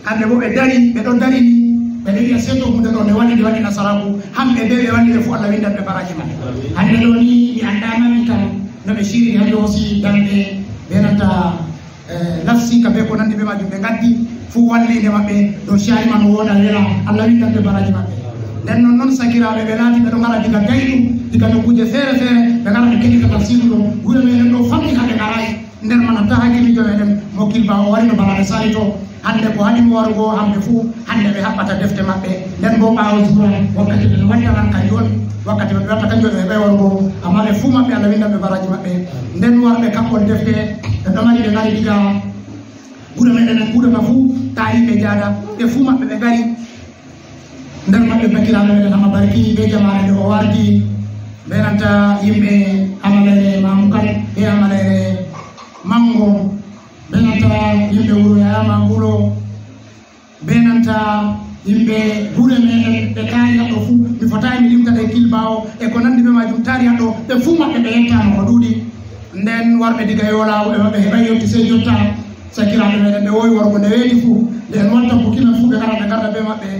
Kamɓe bo ɓe dari, ɓe ɗon dari ni, ɓe ɗon wi'a, "Seto hunde ɗo nde waɗi, nde waɗi nasaraku." Hamɓe be ɓe waɗi ɓe fu, Allah windan ɓe baraji maɓɓe. Hande ɗo ni, mi anndaa mami kam no ɓe shiri hande o si darɓe ɓe nanta, eh, nafsi ka be ko nandi be majum, ɓe ngaddi fu wallinde maɓɓe ɗo shari man wooda wela. Allah windan ɓe baraji maɓɓe. Nden non, non sakiraaɓe ɓe laati ɓe ɗo ngara diga dayɗum, diga nokkuuje feere feere, ɓe ngara ɓe keɗita tafsiru ɗo. Wuro meɗen ɗo famɗi kamɓe ngaraay. Nder man hatta hakimiijo meɗen mo Kilba o wari no balaade sali to. Hannde ko haɗi mo warugo, hamɓe fuu hannde ɓe haɓɓata defte maɓɓe. Nden boo ɓaawo zuura, wakkati ɓe wattanan kanjum on, wakkati ɓe watta kanjum on ɓe heɓay warugo, amma ɓe fuu maɓɓe Allah winndan ɓe baraaji maɓɓe. Nden warɓe kaɓɓol defte, ɓe ɗo mari ɓe ngari diga gure meɗen en kuuɗata fuu, taariiɓe jaada, ɓe fuu maɓɓe ɓe ngari. Nder maɓɓe bakiraaɓe meɗen Hama Barki bee jamaare nde o wardi, bee nanta yimɓe Hama Layre Mamukan bee Hama Layre Mango, bee nanta yimɓe wuro Yaya Mangulo, bee nanta yimɓe gure meɗen ɓe taari haɗɗo fuu. Mi fotaay mi limta ɗe Kilba o e ko nanndi bee maajum taari haɗɗo, ɓe fuu maɓɓe ɓe yettaama ko ɗuuɗi. Nden warɓe diga Yola, ɓe maɓɓe heɓay yotti sey jotta. Sakiraaɓe meɗen ɓe woowi warugo nde weeti fuu, nde en watta buki men fuu, ɓe ngara ɓe ngarda bee maɓɓe.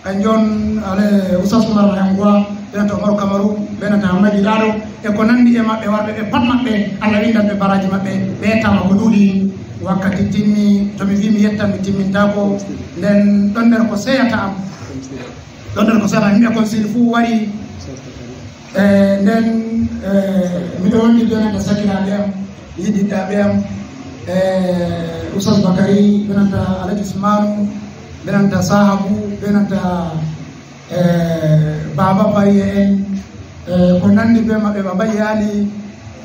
Kanjum on, ale, Oustaz Oumar Yangoua, ɓe nanta Oumar Kamaru, ɓe nanta Hamadi Lado, e ko nanndi e maɓɓe warɓe ɓe pat maɓɓe, Allah winndan ɓe baraaji maɓɓe, ɓe yettaama ko ɗuuɗi. Wakkati timmi, to mi wii mi yetta mi timmintaako, nden ɗon nder ko seyata am. Ɗon nder ko seyata am, yimɓe kon sini fuu wari. Eh, nden, eh, miɗo wonndi bee nanta sakiraaɓe am, yiɗiɗɗaaɓe am, eh, Oustaz Bakari, bee nanta Alhaji Usmanu, bee nanta Sahabu, bee nanta, eh, Baba Baye en, eh, ko nanndi bee maɓɓe, Baba Yali,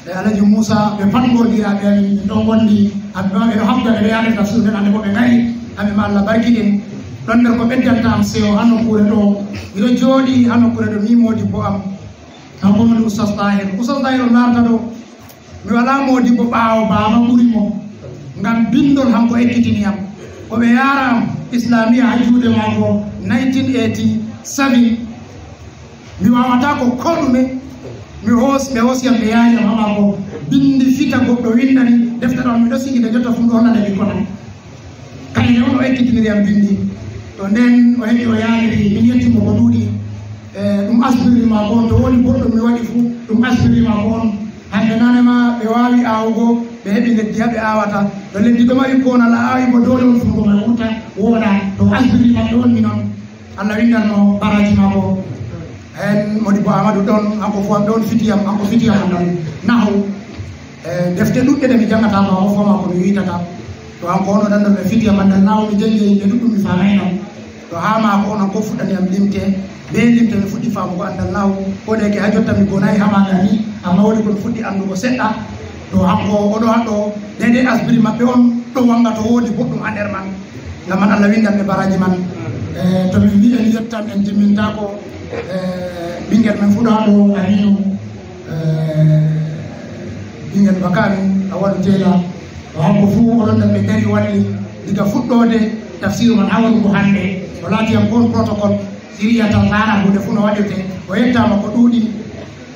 eh, Alhaji Musa, ɓe pat ngordiraaɓe amin, min ɗon ngondi, hamɓe ma ɓe ɗo habda, ɓe ɗo yaada tafsir, nden hannde ko ɓe ngari, hamɓe ma Allah barkiɗin. Ɗon nder ko ɓeddanta am seyo haa nokkuure ɗo, miɗo jooɗi haa nokkuure ɗo, mi moodibbo am, Kanko woni Oustaz Tahir. Oustaz Tahir on laarata ɗo, mi walaa moodibbo ɓaawo baaba ɓuri mo. Ngam binndol hanko ekkitini am. Ko ɓe yaara am Islamiya haa juuɗe maako nineteen eighty-seven. Mi waawataa ko koo ɗume. Mi hoos-, ɓe hoosi am ɓe yaari am haa maako. Binndi fita goɗɗo winndani defte ɗo am, mi ɗo sigi nde jotta fuu ɗo nane ɓikkon am. Kayre on o ekkitiniri am binndi. To nden o heɓi o yaaliri, min yetti mo ko ɗuuɗi. E, ɗum asbirri maako on, to woni goɗɗum mi waɗi fuu, ɗum asbirri maako on. Hannde nane ma ɓe waawi aawugo, ɓe heɓi leddi haa ɓe aawata. To leddi ɗo mari koonal a aawi bo doole on fuɗɗo may wurta, wooɗa. To asbirri maɓɓe on min on. Allah winndanno baraaji maako. Heen Modibbo Aamadu ɗon, hanko fuu am ɗon fiti am, hanko fiti am anndal nahawu. E, defte ɗuɗɗe ɗe mi janngata ma, o fama ko mi wiitata. To hanko on o ɗanɗo ɓe fiti am anndal nahawu, mi janngi e yimɓe ɗuɗɗum mi faamaay non. To haa maako on, hanko fuɗɗani am limte. Bee limte mi fuɗɗi faamugo anndal nahawu. Ko de ke haa jotta mi gonaay haa maaga ni, ammaa woni ko mi fuɗɗi anndugo seɗɗa. To hanko o ɗo haa ɗo, deydey asbiri maɓɓe on ɗo wannga to woodi boɗɗum haa nder man. Ngam man Allah winndan ɓe baraaji man. E, to min mbi'i en yettan en timmintaako. E, ɓinngel men fuɗɗaaɗo Aminu, e, ɓinngel baka amin Awalu Tela, o hanko fuu oɗon nder ɓe dari walli diga fuɗɗoode tafsiru man haa warugo hannde. O laati am on protocole, siriya tan laara huunde fuu no waɗirte. O yettaama ko ɗuuɗi.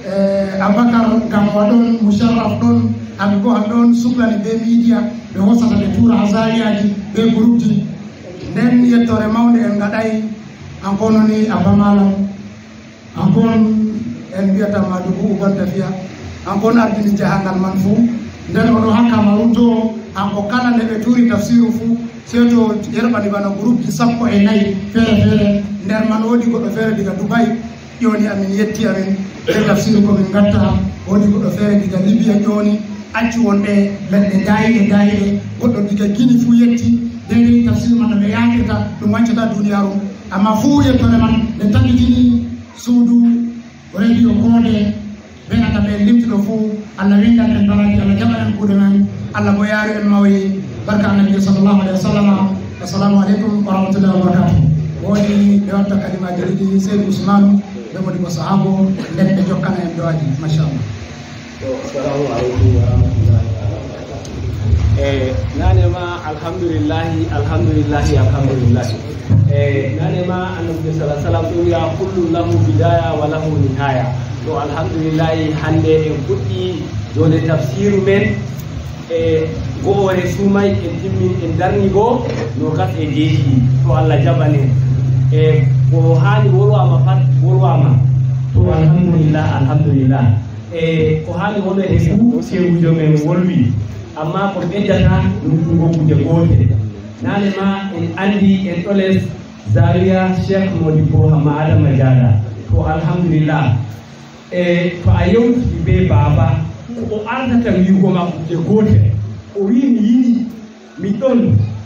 E, Abubakar Gamo ɗon, Musharraf ɗon, Habibu Hal ɗon, suklani bee miidiya, ɓe hoosata ɓe tuura haa zaawiyaaji bee gurupji. Nden yettoore mawnde en ngaɗay, hanko woni Abba Malam, hanko on en mbiyata Madugu Uban Tafiya, hanko on ardini jahangal man fuu. Nden o ɗo haa Kamaru to, hanko kala nde ɓe tuuri tafsiru fuu, sey to yerɓani bana gurupji sappo e nayi feere feere. Nder man woodi goɗɗo feere diga Dubai, ƴoni amin, yetti amin, e tafsiru ko min ngatta. Woodi goɗɗo feere diga Libya ƴoni, accu wonɓe leɗɗe daayiɗe daayiɗe. Goɗɗo diga Gini fuu yetti, deydey tafsiru man no ɓe yaatirta, ɗum wancata duniyaaru. Ammaa fuu yettoore man, ɓe tabitini suudu radio Koode, bee nanta ɓe limtuɗo fuu. Allah winndan en baraaji, Allah jaɓan en kuuɗe men, Allah bo yaaru en mawoyi. Barka Annabi sallallahu alaihi wasallam. Assalamu alaikum wa rahmatullahi wa barakatuh. Woodi ɓe watta kalimaaji ɗiɗi, Seydi Usmanu, ɓe woni ko sahaabo, nden ɓe jokkana en du'aaji. Machallah. To, assalamu alaikum wa rahmatullahi wa barakatuh. E, nane ma, alhamdulillahi, alhamdulillahi, alhamdulillahi. E, nane ma, Annabi sallallahu alaihi wasallam ɗum wi'a, "Kullun lahu bidaya wa lahu nihaya." To, alhamdulillahi, hannde en fuɗɗi joode tafsiru men. E, go'oore suumay en timmin, en darni go noogas e jeeɗiɗi. To, Allah jaɓan en. E, ko haani wolwaama pat, wolwaama. To, alhamdulillah, alhamdulillah. E, ko haani wonede fuu, shehuujo men wolwi. Ammaa ko ɓeddata ɗum ɗum ko kuuje goote. Nane ma en anndi en ɗo les Zawiya Cheikh Modibbo Hamma Adama Diada. To, alhamdulillah. E, to a yewti bee baaba, ko o ardata wi'ugo ma kuuje goote. O wi'i, "Mi yiɗi, mi ɗon,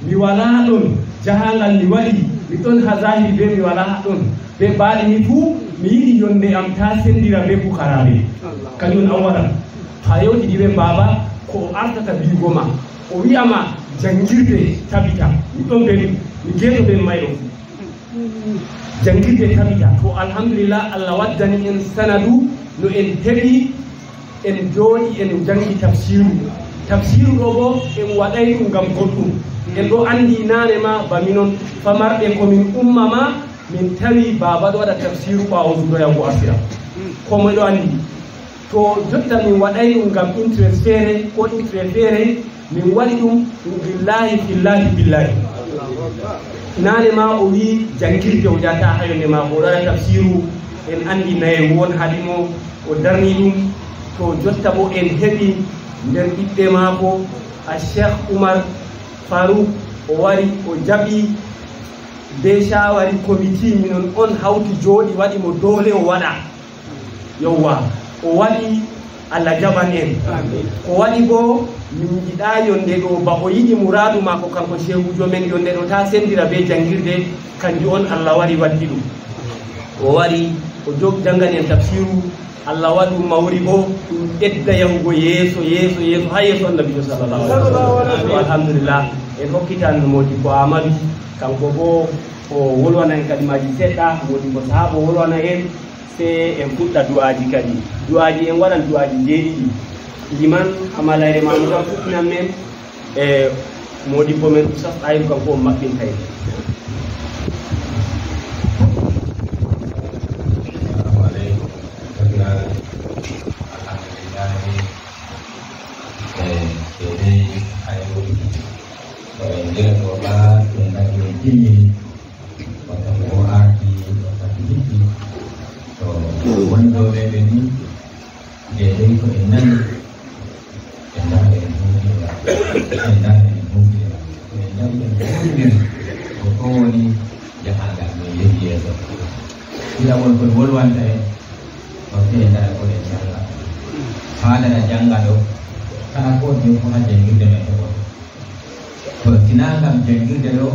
mi walaa ɗon, jahaangal mi waɗi, mi ɗon haa zahiri bee mi walaa ɗon, bee baaɗini fuu, mi yiɗi yonde am taa senndira bee pukaraaɓe." Kanjum on a waɗan. To a yewtidi bee baaba, ko o artata biyugo ma, o wi'a ma, "Janngirde tabita, mi ɗon bee ɗum, mi geeto bee mayɗo fuu." Janngirde tabita. To, alhamdulillah, Allah waddani en sanadu no en heɓi, en jooɗi, en janngi tafsiru. Tafsiru ɗo bo, en waɗay ɗum ngam goɗɗum. En ɗo anndi naane ma, ba minon famarɓe ko min umma ma, min tawi baaba ɗo waɗa tafsiru ɓaawo juuɗo yahugo asira. Ko moy ɗo anndi? To jotta min waɗay ɗum ngam interest feere ko interest feere, min waɗi ɗum billahi, fillahi, billahi. Naane ma o wi janngirde o jahata haa yonde maako, o waɗa tafsiru, en anndi naye won haɗi mo, o darni ɗum. To jotta bo en heɓi nder ɓiɓɓe maako, a Cheikh Oumar Farouk, o wari, o jaɓi be shawari committee, minon on hawti jooɗi, waɗi mo doole o waɗa. Yowwa, o waɗi, Allah jaɓan en. Ko waɗi bo, min ngiɗa yonde ɗo, ba o yiɗi muraadu maako kanko shehuujo men, yonde ɗo taa senndira be janngirde, kanjum on Allah wari waddi ɗum. O wari, o jog-, janngani en tafsiru, Allah waɗu mawri bo, ɗum ɓedda yahugo yeeso, yeeso, yeeso, haa yeeso Annabiijo sallallahu alaihi wasallam. To, alhamdulillah, en hokkitan Moodibbo Aamadu, kanko bo o wolwana en kalimaaji seɗɗa, Moodibbo Sahaaba wolwana en. Sey en fuɗɗa du'aaji kadi. Du'aaji, en waɗan du'aaji jeeɗiɗi. Liman, amalayre ma mo tan fuɗɗinan men, e moodibbo men Oustaz Ahiru, kanko on maɓɓinta en. Assalamu aleykum. Alhamdulillahi. E, e dey, hay woni ko en nder ɗo ɓaa, en mbaɗi, en timmini. Wata ko o aarti wakkati hikki. To woni ɗo ɓe ɓe ni, de dey ko en nani, en ndaara en huuwira, en ndaara en huuwira, ko en ndaari en huuwira, ko ɗo woni jahangal men yehi yeeso. Ila won ko wolwanta en, ko te en ndaara ko en jannga. Haa dara jannga ɗo, kala ko je ko haa janngirde men ɗo. To sinaa ngam janngirde ɗo,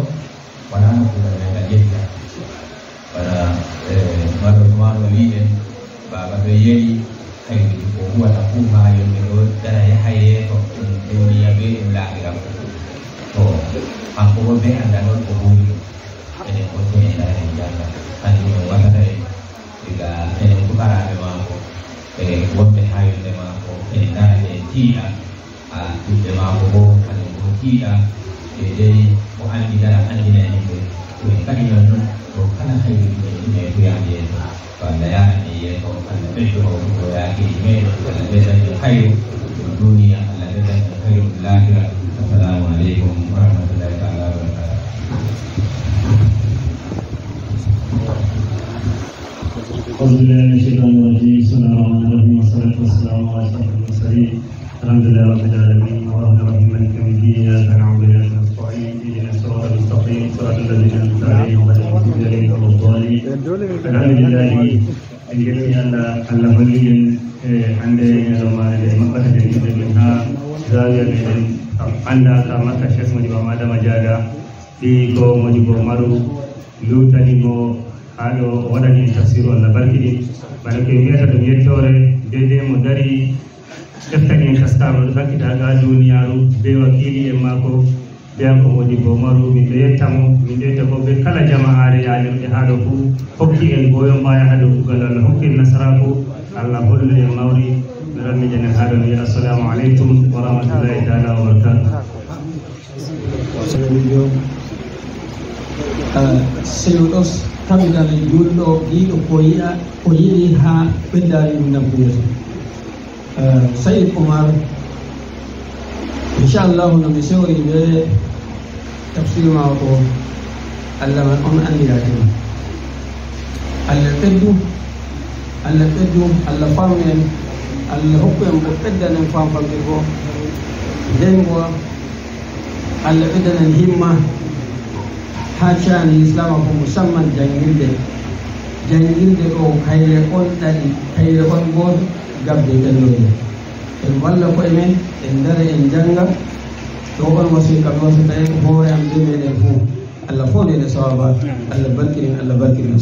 wala no kuugal men ngal yetta. Bana, eh, Maɗo Usmaan o wi'en, baaba ɗo yeli, kayri ko huwata fuu haa yonde ɗo dara yaha yeeso, ɗum duniya be ɗum laahira fuu. To, kanko bo be anndal on ko huuwi ɗum. Enen fof en dara en jannga. Kanjum en wasata en, diga enen pukaraaɓe maako, e wonɓe haa yonde maako, en dara en tiiɗa. A, ɓiɓɓe maako boo, kañum boo tiiɗa, ɓe dey ko anndi dara anndina yimɓe. To en ngaɗi non non, to kala hayri ɓe ɗume to yaha yeeso. To Allah yaara en yeeso, Allah ɓeddo hawtugo yaake meɗen, Allah ɓeddan en hayru ɗum duniya, Allah ɓeddan en hayru ɗum laahira. Assalamu aleykum wa rahmatullahi taala wa barakatuh. أعوذ بالله من الشيطان الرجيم. بسم الله الرحمن الرحيم. والصلاة والسلام على أشرف المرسلين. الحمد لله رب العالمين. الرحمن الرحيم. مالك يوم الدين. إياك نعبد وإياك نستعين. اهدنا الصراط المستقيم. صراط الذين أنعمت عليهم غير المغضوب عليهم ولا الضالين. الحمد لله. En njetti Allah, Allah holli en, e, hannde ñalawma nde maɓɓata den ɗiɗo men haa zawiya meɗen, kam annda ka Makka, Cheikh Modibo Adama Diaga, ɓii ko Modibo Maru, luutani mo haa ɗo o waɗani en tafsiru, Allah barkiɗin. Bana ko en mbiyata ɗum yettoore, deydey mo dari, ƴeftani en taskaram ɗo ɗakkita haa duniyaaru bee wakiili en maako, bee hanko Modibo Maru, min ɗo yetta mo, min ɗo yetta bo bee kala jama'aare yaalirde haa ɗo fuu, hokki en goyon baya haa dow kuugal Allah, hokki en nasaraaku, Allah hollu en mawri, no rammi janen haa ɗo. Mi wi'a assalamu aleykum wa rahmatullahi taala wa barakatuh. Sey o ɗo tabitana juulɗo, yiɗo ko yi'a, ko yiɗi haa ɓeddaani ɗum nafu yeeso. Eh, Sayyid Umar, inchallahu, no mi sewri be tafsir ma o, Allah man on anndiraaki ma. Allah ɓeddu, Allah ɓeddu, Allah famnu en, Allah hokku en ko ɓeddan en fam famɗirgo. Nden bo, Allah ɓeddan en himma haa caani Islaama ko musamman janngirde. Janngirde ɗo kayre on ɗaɗi, kayre on bo gabbe ƴellooje. En walla ko'e men, en ndara en njannga, Ko on wasiya kam wasiya tawi ko hoore am de meɗen fof. Allah fof nene sawaba. Allah barkirin, Allah barkirin.